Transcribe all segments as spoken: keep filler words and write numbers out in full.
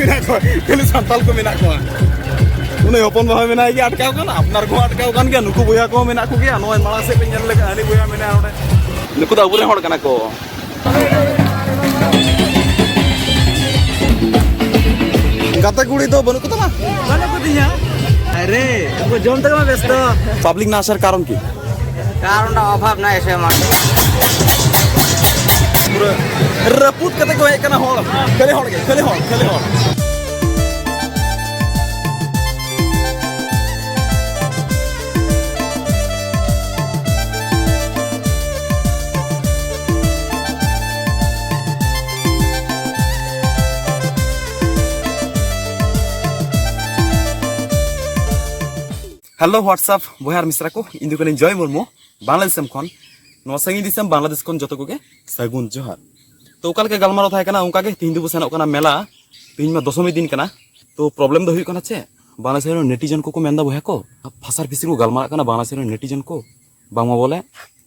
ᱢᱮᱱᱟᱜ ᱠᱚᱣᱟ, ᱠᱷᱟᱹᱞᱤ ᱥᱟᱱᱛᱟᱞ ᱠᱚ ᱢᱮᱱᱟᱜ ᱠᱚᱣᱟ᱾ ᱩᱱᱤ ᱦᱚᱯᱚᱱ ᱵᱟ ᱦᱚᱸ ᱢᱮᱱᱟᱭ ᱜᱮᱭᱟ, ᱟᱴᱠᱟᱣ ᱠᱟᱱᱟ, ᱟᱯᱱᱟᱨ ᱠᱚᱦᱚᱸ ᱟᱴᱠᱟᱣ ᱠᱟᱱ ᱜᱮᱭᱟ, ᱱᱩᱠᱩ ᱵᱚᱭᱦᱟ ᱠᱚᱦᱚᱸ ᱢᱮᱱᱟᱜ ᱠᱚᱜᱮᱭᱟ᱾ ᱱᱚᱜᱼᱚᱭ ᱢᱟᱲᱟᱝ ᱥᱮᱫ ᱯᱮ ᱧᱮᱞ ᱞᱮᱠᱷᱟᱱ ᱦᱟᱹᱱᱤ ᱵᱚᱭᱦᱟ ᱢᱮᱱᱟᱭᱟ ᱚᱸᱰᱮ᱾ ᱱᱩᱠᱩ ᱫᱚ ᱟᱵᱚᱨᱮᱱ ᱦᱚᱲ ᱠᱟᱱᱟ ᱠᱚ᱾ ᱜᱟᱛᱮ ᱠᱩᱲᱤ ᱫᱚ ᱵᱟᱹᱱᱩᱜ ᱠᱚ ᱛᱟᱢᱟ? ᱵᱟᱹᱱᱩᱜ ᱠᱚ ᱛᱤᱧᱟ᱾ ᱟᱨᱮ, ᱩᱱᱠᱩ ᱡᱚᱢ ᱛᱮᱜᱮ ᱢᱟ ᱵᱮᱥᱛᱚ᱾ ᱯᱟᱵᱽᱞᱤᱠ ᱱᱟ ᱟᱥᱟᱨ ᱠᱟᱨᱚᱱ ᱠᱤ? ᱠᱟᱨᱚᱱ ᱫᱚ ᱚᱵᱷᱟᱵᱽ ᱱᱟ ᱮᱥᱮ ᱢᱟ᱾ ᱯᱩᱨᱟᱹ ᱨᱟᱹᱯᱩᱫ ᱠᱟᱛᱮ ᱠᱚ ᱦᱮᱡ ᱠᱟᱱᱟ ᱦᱚᱲ᱾ ᱠᱷᱟᱹᱞᱤ ᱦᱚᱲ ᱜᱮ, ᱠᱷᱟᱹᱞᱤ ᱦᱚᱲ, ᱠᱷᱟᱹᱞᱤ ᱦᱚᱲ᱾ Hello, what's up, ᱵᱚᱭᱦᱟ ᱟᱨ ᱢᱤᱥᱨᱟ ᱠᱚ, ᱤᱧ ᱫᱚ ᱠᱟᱹᱱᱟᱹᱧ ᱡᱚᱭ ᱢᱩᱨᱢᱩ, ᱵᱟᱝᱞᱟ ᱫᱤᱥᱚᱢ ᱠᱷᱚᱱ᱾ ᱱᱚᱣᱟ ᱥᱟᱺᱜᱤᱧ ᱫᱤᱥᱚᱢ ᱵᱟᱝᱞᱟᱫᱮᱥ ᱠᱷᱚᱱ ᱡᱚᱛᱚ ᱠᱚᱜᱮ ᱥᱟᱹᱜᱩᱱ ᱡᱚᱦᱟᱨ᱾ ᱛᱚ, ᱚᱠᱟ ᱞᱮᱠᱟ ᱜᱟᱞᱢᱟᱨᱟᱣ ᱛᱟᱦᱮᱸ ᱠᱟᱱᱟ, ᱚᱱᱠᱟ ᱜᱮ ᱛᱤᱦᱤᱧ ᱫᱚᱵᱚ ᱥᱮᱱᱚᱜ ᱠᱟᱱᱟ ᱢᱮᱞᱟ᱾ ᱛᱤᱦᱤᱧ ᱢᱟ ᱫᱚᱥᱚᱢᱤ ᱫᱤᱱ ᱠᱟᱱᱟ᱾ ᱛᱚ, problem ᱫᱚ ᱦᱩᱭᱩᱜ ᱠᱟᱱᱟ ᱪᱮᱫ, ᱵᱟᱝᱞᱟᱫᱮᱥ ᱨᱮᱱ netizen ᱠᱚᱠᱚ ᱢᱮᱱᱫᱟ, ᱵᱚᱭᱦᱟ ᱠᱚ, ᱯᱷᱟᱥᱟᱨ ᱯᱷᱤᱥᱤ ᱠᱚ ᱜᱟᱞᱢᱟᱨᱟᱜ ᱠᱟᱱᱟ ᱵᱟᱝᱞᱟᱫᱮᱥ ᱨᱮᱱ netizen ᱠᱚ, ᱵᱟᱝᱢᱟ ᱵᱚᱞᱮ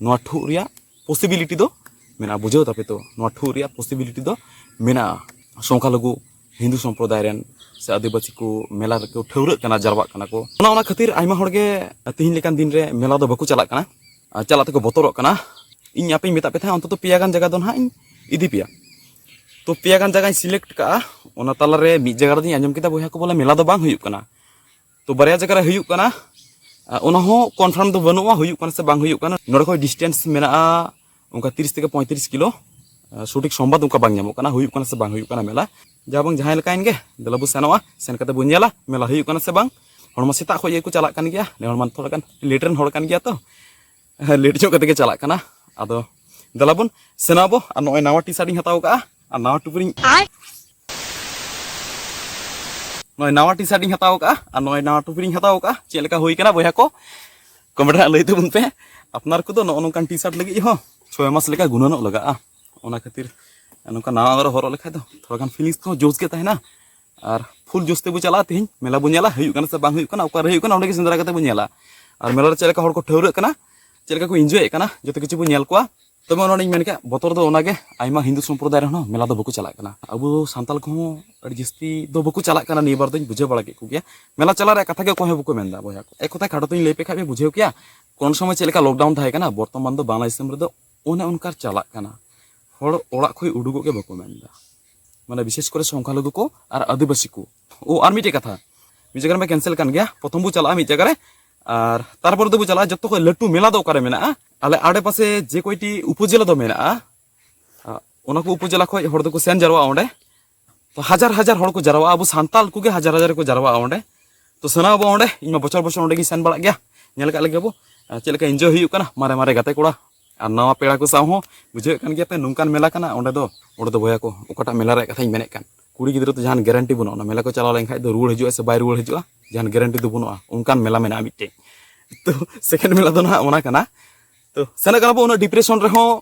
ᱱᱚᱣᱟ ᱴᱷᱩᱜ ᱨᱮᱭᱟᱜ possibility ᱫᱚ ᱢᱮᱱᱟᱜᱼᱟ᱾ ᱵᱩᱡᱷᱟᱹᱣ ᱛᱟᱯᱮ ᱛᱚ, ᱱᱚᱣᱟ ᱴᱷᱩᱜ ᱨᱮᱭᱟᱜ possibility ᱫᱚ ᱢᱮᱱᱟᱜᱼᱟ᱾ ᱥᱚᱝᱠᱷᱟᱞᱚᱜᱷᱩ ᱦᱤᱱᱫᱩ ᱥᱚᱢᱯᱨᱚᱫᱟᱭ ᱨᱮᱱ ᱥᱮ ᱟᱹᱫᱤᱵᱟᱹᱥᱤ ᱠᱚ ᱢᱮᱞᱟ ᱨᱮᱠᱚ ᱴᱷᱟᱹᱣᱨᱟᱹᱜ ᱠᱟᱱᱟ, ᱡᱟᱨᱣᱟᱜ ᱠᱟᱱᱟ ᱠᱚ᱾ ᱚᱱᱟ, ᱚᱱᱟ ᱠᱷᱟᱹᱛᱤᱨ ᱟᱭᱢᱟ ᱦᱚᱲ ᱜᱮ ᱛᱤᱦᱤᱧ ᱞᱮᱠᱟᱱ ᱫᱤᱱ ᱨᱮ ᱢᱮᱞᱟ ᱫᱚ ᱵᱟᱠᱚ ᱪᱟᱞᱟᱜ ᱠᱟᱱᱟ, ᱟᱨ ᱪᱟᱞᱟᱜ ᱛᱮᱠᱚ ᱵᱚᱛᱚᱨᱚᱜ ᱠᱟᱱᱟ᱾ ᱤᱧ ᱟᱯᱮᱧ ᱢᱮᱛᱟᱫ ᱯᱮ ᱛᱟᱦᱮᱸᱫ, ᱚᱱᱛᱚᱛᱚ ᱯᱮᱭᱟ ᱜᱟᱱ ᱡᱟᱭᱜᱟ ᱫᱚ ᱱᱟᱦᱟᱜ ᱤᱧ ᱤᱫᱤ ᱯᱮᱭᱟ᱾ ᱛᱚ, ᱯᱮᱭᱟ ᱜᱟᱱ ᱡᱟᱭᱜᱟᱧ select ᱠᱟᱜᱼᱟ, ᱚᱱᱟ ᱛᱟᱞᱟᱨᱮ ᱢᱤᱫ ᱡᱟᱭᱜᱟ ᱨᱮᱫᱚᱧ ᱟᱸᱡᱚᱢ ᱠᱮᱫᱟ, ᱵᱚᱭᱦᱟ ᱠᱚ, ᱵᱚᱞᱮ ᱢᱮᱞᱟ ᱫᱚ ᱵᱟᱝ ᱦᱩᱭᱩᱜ ᱠᱟᱱᱟ᱾ ᱛᱚ, ᱵᱟᱨᱭᱟ ᱡᱟᱭᱜᱟ ᱨᱮ ᱦᱩᱭᱩᱜ ᱠᱟᱱᱟ, ᱟᱨ ᱚᱱᱟ ᱦᱚᱸ confirm ᱫᱚ ᱵᱟᱹᱱᱩᱜᱼᱟ, ᱦᱩᱭᱩᱜ ᱠᱟᱱᱟ ᱥᱮ ᱵᱟᱝ ᱦᱩᱭᱩᱜ ᱠᱟᱱᱟ᱾ ᱱᱚᱰᱮ ᱠᱷᱚᱱ distance ᱢᱮᱱᱟᱜᱼᱟ ᱚᱱᱠᱟ ᱛᱤᱨᱤᱥ ᱛᱷᱮᱠᱮ ᱯᱚᱸᱭᱛᱨᱤᱥ ᱠᱤᱞᱳ᱾ ᱟᱨ ᱥᱚᱴᱷᱤᱠ ᱥᱚᱢᱵᱟᱫ ᱚᱱᱠᱟ ᱵᱟᱝ ᱧᱟᱢᱚᱜ ᱠᱟᱱᱟ, ᱦᱩᱭᱩᱜ ᱠᱟᱱᱟ ᱥᱮ ᱵᱟᱝ ᱦᱩᱭᱩᱜ ᱠᱟᱱᱟ ᱢᱮᱞᱟ᱾ ᱡᱟ ᱵᱟᱝ ᱡᱟᱦᱟᱸᱭ ᱞᱮᱠᱟᱭᱮᱱ ᱜᱮ, ᱫᱮᱞᱟ ᱵᱚ ᱥᱮᱱᱚᱜᱼᱟ, ᱥᱮᱱ ᱠᱟᱛᱮ ᱵᱚᱱ ᱧᱮᱞᱟ ᱢᱮᱞᱟ ᱦᱩᱭᱩᱜ ᱠᱟᱱᱟ ᱥᱮ ᱵᱟᱝ᱾ ᱦᱚᱲ ᱢᱟ ᱥᱮᱛᱟᱜ ᱠᱷᱚᱱ ᱜᱮᱠᱚ ᱪᱟᱞᱟᱜ ᱠᱟᱱ ᱜᱮᱭᱟ, ᱱᱮ ᱦᱚᱲ ᱢᱟ ᱛᱷᱚᱲᱟ ᱜᱟᱱ late ᱨᱮᱱ ᱦᱚᱲ ᱠᱟᱱ ᱜᱮᱭᱟ ᱛᱚ᱾ ᱦᱮᱸ, late ᱧᱚᱜ ᱠᱟᱛᱮ ᱜᱮ ᱪᱟᱞᱟᱜ ᱠᱟᱱᱟ᱾ ᱟᱫᱚ ᱫᱮᱞᱟ ᱵᱚᱱ ᱥᱮᱱᱚᱜ ᱟᱵᱚ᱾ ᱟᱨ ᱱᱚᱜᱼᱚᱭ ᱱᱟᱣᱟ T-shirt ᱤᱧ ᱦᱟᱛᱟᱣ ᱠᱟᱜᱼᱟ, ᱟᱨ ᱱᱟᱣᱟ ᱴᱩᱯᱨᱤᱧ, ᱱᱚᱜᱼᱚᱭ ᱱᱟᱣᱟ T-shirt ᱤᱧ ᱦᱟᱛᱟᱣ ᱠᱟᱜᱼᱟ, ᱟᱨ ᱱᱚᱜᱼᱚᱭ ᱱᱟᱣᱟ ᱴᱩᱯᱨᱤᱧ ᱦᱟᱛᱟᱣ ᱠᱟᱜᱼᱟ᱾ ᱪᱮᱫ ᱞᱮᱠᱟ ᱦᱩᱭ ᱠᱟᱱᱟ, ᱵᱚᱭᱦᱟ ᱠᱚ? Comment ᱨᱮ ᱦᱟᱸᱜ ᱞᱟᱹᱭ ᱛᱟᱵᱚᱱ ᱯᱮ᱾ ᱟᱯᱱᱟᱨ ᱠᱚᱫᱚ ᱱᱚᱜᱼᱚ ᱱᱚᱝᱠᱟᱱ T-shirt ᱞᱟᱹᱜᱤᱫ ᱦᱚᱸ ᱪᱷᱚᱭ ᱢᱟᱥ ᱞᱮᱠᱟ ᱜᱩᱱᱟᱹᱱᱚᱜ ᱞᱟᱜᱟᱜᱼᱟ᱾ ᱚᱱᱟ ᱠᱷᱟᱹᱛᱤᱨ ᱱᱚᱝᱠᱟ ᱱᱟᱣᱟ ᱟᱜᱨᱚ ᱦᱚᱨᱚᱜ ᱞᱮᱠᱷᱟᱡ ᱫᱚ ᱛᱷᱚᱲᱟ ᱜᱟᱱ feelings ᱠᱚᱦᱚᱸ ᱡᱳᱥ ᱜᱮ ᱛᱟᱦᱮᱱᱟ᱾ ᱟᱨ full ᱡᱳᱥ ᱛᱮᱵᱚ ᱪᱟᱞᱟᱜᱼᱟ᱾ ᱛᱮᱦᱮᱧ ᱢᱮᱞᱟ ᱵᱚ ᱧᱮᱞᱟ, ᱦᱩᱭᱩᱜ ᱠᱟᱱᱟ ᱥᱮ ᱵᱟᱝ ᱦᱩᱭᱩᱜ ᱠᱟᱱᱟ, ᱚᱠᱟᱨᱮ ᱦᱩᱭᱩᱜ ᱠᱟᱱᱟ, ᱚᱸᱰᱮ ᱜᱮ ᱥᱮᱸᱫᱽᱨᱟ ᱠᱟᱛᱮ ᱵᱚ ᱧᱮᱞᱟ᱾ ᱟᱨ ᱢᱮᱞᱟ ᱨᱮ ᱪᱮᱫ ᱞᱮᱠᱟ ᱦᱚᱲ ᱠᱚ ᱴᱷᱟᱹᱣᱨᱟᱹᱜ ᱠᱟᱱᱟ, ᱪᱮᱫ ᱞᱮᱠᱟ ᱠᱚ enjoy ᱮᱫ ᱠᱟᱱᱟ, ᱡᱚᱛᱚ ᱠᱤᱪᱷᱩ ᱵᱚ ᱧᱮᱞ ᱠᱚᱣᱟ᱾ ᱛᱚᱵᱮ ᱚᱱᱟᱧ ᱢᱮᱱ ᱠᱮᱫ, ᱵᱚᱛᱚᱨ ᱫᱚ ᱚᱱᱟᱜᱮ, ᱟᱭᱢᱟ ᱦᱤᱱᱫᱩ ᱥᱚᱢᱯᱨᱚᱫᱟᱭ ᱨᱮᱦᱚᱸ ᱢᱮᱞᱟ ᱫᱚ ᱵᱟᱠᱚ ᱪᱟᱞᱟᱜ ᱠᱟᱱᱟ᱾ ᱟᱵᱚ ᱥᱟᱱᱛᱟᱞ ᱠᱚᱦᱚᱸ ᱟᱹᱰᱤ ᱡᱟᱹᱥᱛᱤ ᱫᱚ ᱵᱟᱠᱚ ᱪᱟᱞᱟᱜ ᱠᱟᱱᱟ, ᱱᱤᱭᱟᱹ ᱵᱟᱨ ᱫᱚᱧ ᱵᱩᱡᱷᱟᱹᱣ ᱵᱟᱲᱟ ᱠᱮᱫ ᱠᱚᱜᱮᱭᱟ᱾ ᱢᱮᱞᱟ ᱪᱟᱞᱟᱜ ᱨᱮᱭᱟᱜ ᱠᱟᱛᱷᱟ ᱜᱮ ᱚᱠᱚᱭ ᱦᱚᱸ ᱵᱟᱠᱚ ᱢᱮᱱᱫᱟ ᱵᱚᱭᱦᱟ ᱠᱚ᱾ ᱮᱠ ᱠᱚᱛᱷᱟᱭ ᱠᱷᱟᱴᱚ ᱛᱮᱧ ᱞᱟᱹᱭ ᱯᱮ ᱠᱷᱟᱡ ᱯᱮ ᱵᱩᱡᱷᱟᱹᱣ ᱠᱮᱭᱟ, ᱠᱳᱱ ᱥᱚᱢᱚᱭ ᱪᱮᱫ ᱞᱮᱠᱟ ᱞᱚᱠᱰᱟᱣᱩᱱ ᱛᱟᱦᱮᱸ ᱠᱟᱱᱟ, ᱵᱚᱨᱛᱚᱢᱟᱱ ᱫᱚ ᱵᱟᱝᱞᱟ ᱫᱤᱥᱚᱢ ᱨᱮᱫᱚ ᱚᱱᱮ ᱚᱱᱠᱟ ᱪᱟᱞᱟᱜ ᱠᱟᱱᱟ᱾ ᱦᱚᱲ ᱚᱲᱟᱜ ᱠᱷᱚᱱ ᱩᱰᱩᱠᱚᱜ ᱜᱮ ᱵᱟᱠᱚ ᱢᱮᱱᱫᱟ, ᱢᱟᱱᱮ ᱵᱤᱥᱮᱥ ᱠᱚᱨᱮ ᱥᱚᱝᱠᱷᱟᱞᱚᱜᱷᱩ ᱠᱚ ᱟᱨ ᱟᱹᱫᱤᱵᱟᱹᱥᱤ ᱠᱚ᱾ ᱚ, ᱟᱨ ᱢᱤᱫᱴᱮᱡ ᱠᱟᱛᱷᱟ, ᱢᱤᱫ ᱡᱟᱭᱜᱟ ᱨᱮ ᱠᱮᱱᱥᱮᱞ ᱠᱟᱱ ᱜᱮᱭᱟ, ᱯᱨᱚᱛᱷᱚᱢ ᱵᱚ ᱪᱟᱞᱟᱜᱼᱟ ᱢᱤᱫ ᱡᱟᱭᱜᱟ ᱨᱮ, ᱟᱨ ᱛᱟᱨᱯᱚᱨᱮ ᱫᱚᱵᱚ ᱪᱟᱞᱟᱜᱼᱟ ᱡᱚᱛᱚ ᱠᱷᱚᱱ ᱞᱟᱹᱴᱩ ᱢᱮᱞᱟ ᱫᱚ ᱚᱠᱟᱨᱮ ᱢᱮᱱᱟᱜᱼᱟ᱾ ᱟᱞᱮ ᱟᱲᱮᱯᱟᱥᱮ ᱡᱮ ᱠᱚᱭᱴᱤ ᱩᱯᱚᱡᱮᱞᱟ ᱫᱚ ᱢᱮᱱᱟᱜᱼᱟ, ᱟ, ᱚᱱᱟ ᱠᱚ ᱩᱯᱚᱡᱮᱞᱟ ᱠᱷᱚᱱ ᱦᱚᱲ ᱫᱚᱠᱚ ᱥᱮᱱ ᱡᱟᱨᱣᱟᱜᱼᱟ ᱚᱸᱰᱮ᱾ ᱛᱚ ᱦᱟᱡᱟᱨ ᱦᱟᱡᱟᱨ ᱦᱚᱲ ᱠᱚ ᱡᱟᱨᱣᱟᱜᱼᱟ, ᱟᱵᱚ ᱥᱟᱱᱛᱟᱞ ᱠᱚᱜᱮ ᱦᱟᱡᱟᱨ ᱦᱟᱡᱟᱨ ᱠᱚ ᱡᱟᱨᱣᱟᱜᱼᱟ ᱚᱸᱰᱮ᱾ ᱛᱚ ᱥᱟᱱᱟ ᱟᱵᱚ ᱚᱸᱰᱮ, ᱤᱧ ᱢᱟ ᱵᱚᱪᱷᱚᱨ ᱵᱚᱪᱷᱚᱨ ᱚᱸᱰᱮ ᱜᱤᱧ ᱥᱮᱱ ᱵᱟᱲᱟᱜ ᱜᱮᱭᱟ, ᱧᱮᱞ ᱠᱟᱜ ᱞᱮᱜᱮ ᱵᱚ, ᱟ, ᱪᱮᱫ ᱞᱮᱠᱟ ᱤᱱᱡᱚᱭ ᱦᱩᱭᱩᱜ ᱠᱟᱱᱟ ᱢᱟᱨᱮ ᱢᱟᱨᱮ ᱜᱟᱛᱮ ᱠᱚᱲᱟ ᱟᱨ ᱱᱟᱣᱟ ᱯᱮᱲᱟ ᱠᱚ ᱥᱟᱶ ᱦᱚᱸ᱾ ᱵᱩᱡᱷᱟᱹᱣᱮᱫ ᱠᱟᱱ ᱜᱮᱭᱟ ᱯᱮ, ᱱᱚᱝᱠᱟᱱ ᱢᱮᱞᱟ ᱠᱟᱱᱟ ᱚᱸᱰᱮ ᱫᱚ᱾ ᱚᱸᱰᱮ ᱫᱚ ᱵᱚᱭᱦᱟ ᱠᱚ, ᱚᱠᱟᱴᱟᱜ ᱢᱮᱞᱟ ᱨᱮᱭᱟᱜ ᱠᱟᱛᱷᱟᱧ ᱢᱮᱱᱮᱫ ᱠᱟᱱ, ᱠᱩᱲᱤ ᱜᱤᱫᱽᱨᱟᱹ ᱫᱚ ᱡᱟᱦᱟᱱ ᱜᱮᱨᱮᱱᱴᱤ ᱵᱟᱹᱱᱩᱜᱼᱟ, ᱚᱱᱟ ᱢᱮᱞᱟ ᱠᱚ ᱪᱟᱞᱟᱣ ᱞᱮᱱᱠᱷᱟᱱ ᱫᱚ ᱨᱩᱣᱟᱹᱲ ᱦᱤᱡᱩᱜᱼᱟ ᱥᱮ ᱵᱟᱭ ᱨᱩᱣᱟᱹᱲ ᱦᱤᱡᱩᱜᱼᱟ, ᱡᱟᱦᱟᱱ ᱜᱮᱨᱮᱱᱴᱤ ᱫᱚ ᱵᱟᱹᱱᱩᱜᱼᱟ᱾ ᱚᱱᱠᱟᱱ ᱢᱮᱞᱟ ᱢᱮᱱᱟᱜᱼᱟ ᱢᱤᱫᱴᱮᱡ᱾ ᱛᱚ ᱥᱮᱠᱮᱱᱰ ᱢᱮᱞᱟ ᱫᱚ ᱱᱟᱦᱟᱜ ᱚᱱᱟ ᱠᱟᱱᱟ᱾ ᱛᱚ ᱥᱮᱱᱚᱜ ᱠᱟᱱᱟ ᱵᱚ ᱩᱱᱟᱹᱜ ᱰᱤᱯᱨᱮᱥᱚᱱ ᱨᱮᱦᱚᱸ,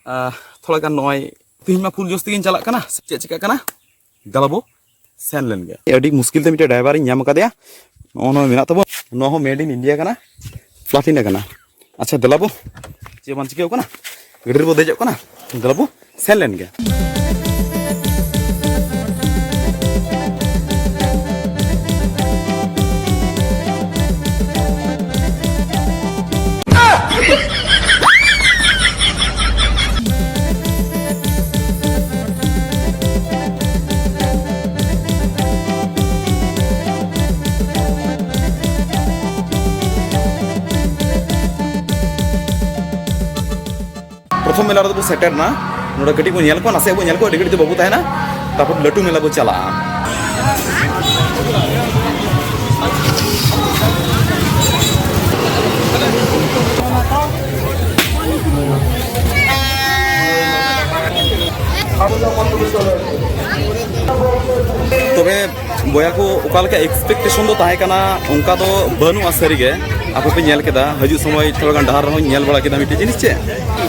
ᱟᱦ, ᱛᱷᱚᱲᱟ ᱜᱟᱱ ᱱᱚᱜᱼᱚᱭ ᱛᱮᱦᱮᱧ ᱢᱟ ᱯᱷᱩᱞ ᱡᱳᱥ ᱛᱮᱜᱮᱧ ᱪᱟᱞᱟᱜ ᱠᱟᱱᱟ, ᱪᱮᱫ ᱪᱤᱠᱟᱹᱜ ᱠᱟᱱᱟ? ᱫᱮᱞᱟ ᱵᱚ ᱥᱮᱱ ᱞᱮᱱ ᱜᱮ᱾ ᱟᱹᱰᱤ ᱢᱩᱥᱠᱤᱞ ᱛᱮ ᱢᱤᱫᱴᱮᱡ ᱰᱨᱟᱭᱵᱷᱟᱨ ᱤᱧ ᱧᱟᱢ ᱟᱠᱟᱫᱮᱭᱟ᱾ ᱱᱚᱜᱼᱚ ᱱᱚᱣᱟ ᱢᱮᱱᱟᱜ ᱛᱟᱵᱚᱱ, ᱱᱚᱣᱟ ᱦᱚᱸ made in India ᱠᱟᱱᱟ, Platina ᱠᱟᱱᱟ᱾ ᱟᱪᱪᱷᱟ, ᱫᱮᱞᱟ ᱵᱚ, ᱪᱮᱫ ᱵᱟᱝ ᱪᱤᱠᱟᱹᱣ ᱠᱟᱱᱟ, ᱜᱟᱹᱰᱤ ᱨᱮᱵᱚ ᱫᱮᱡᱚᱜ ᱠᱟᱱᱟ, ᱫᱮᱞᱟ ᱵᱚ ᱥᱮᱱ ᱞᱮᱱ ᱜᱮ᱾ ᱯᱨᱚᱛᱷᱚᱢ ᱢᱮᱞᱟ ᱨᱮᱫᱚ ᱵᱚ ᱥᱮᱴᱮᱨ ᱮᱱᱟ᱾ ᱱᱚᱰᱮ ᱠᱟᱹᱴᱤᱡ ᱵᱚ ᱧᱮᱞ ᱠᱚᱣᱟ, ᱱᱟᱥᱮᱭᱟᱜ ᱵᱚ ᱧᱮᱞ ᱠᱚᱣᱟ, ᱟᱹᱰᱤ ᱜᱷᱟᱹᱲᱤᱡ ᱫᱚ ᱵᱟᱵᱚ ᱛᱟᱦᱮᱱᱟ᱾ ᱛᱟᱨᱯᱚᱨ ᱞᱟᱹᱴᱩ ᱢᱮᱞᱟ ᱵᱚ ᱪᱟᱞᱟᱜᱼᱟ᱾ ᱛᱚᱵᱮ ᱵᱚᱭᱦᱟ ᱠᱚ, ᱚᱠᱟ ᱞᱮᱠᱟ expectation ᱫᱚ ᱛᱟᱦᱮᱸ ᱠᱟᱱᱟ, ᱚᱱᱠᱟ ᱫᱚ ᱵᱟᱹᱱᱩᱜᱼᱟ ᱥᱟᱹᱨᱤᱜᱮ᱾ ᱟᱯᱮ ᱯᱮ ᱧᱮᱞ ᱠᱮᱫᱟ, ᱦᱤᱡᱩᱜ ᱥᱚᱢᱚᱭ ᱛᱷᱚᱲᱟ ᱜᱟᱱ ᱰᱟᱦᱟᱨ ᱨᱮᱦᱚᱸᱧ ᱧᱮᱞ ᱵᱟᱲᱟ ᱠᱮᱫᱟ ᱢᱤᱫᱴᱮᱡ ᱡᱤᱱᱤᱥ, ᱪᱮᱫ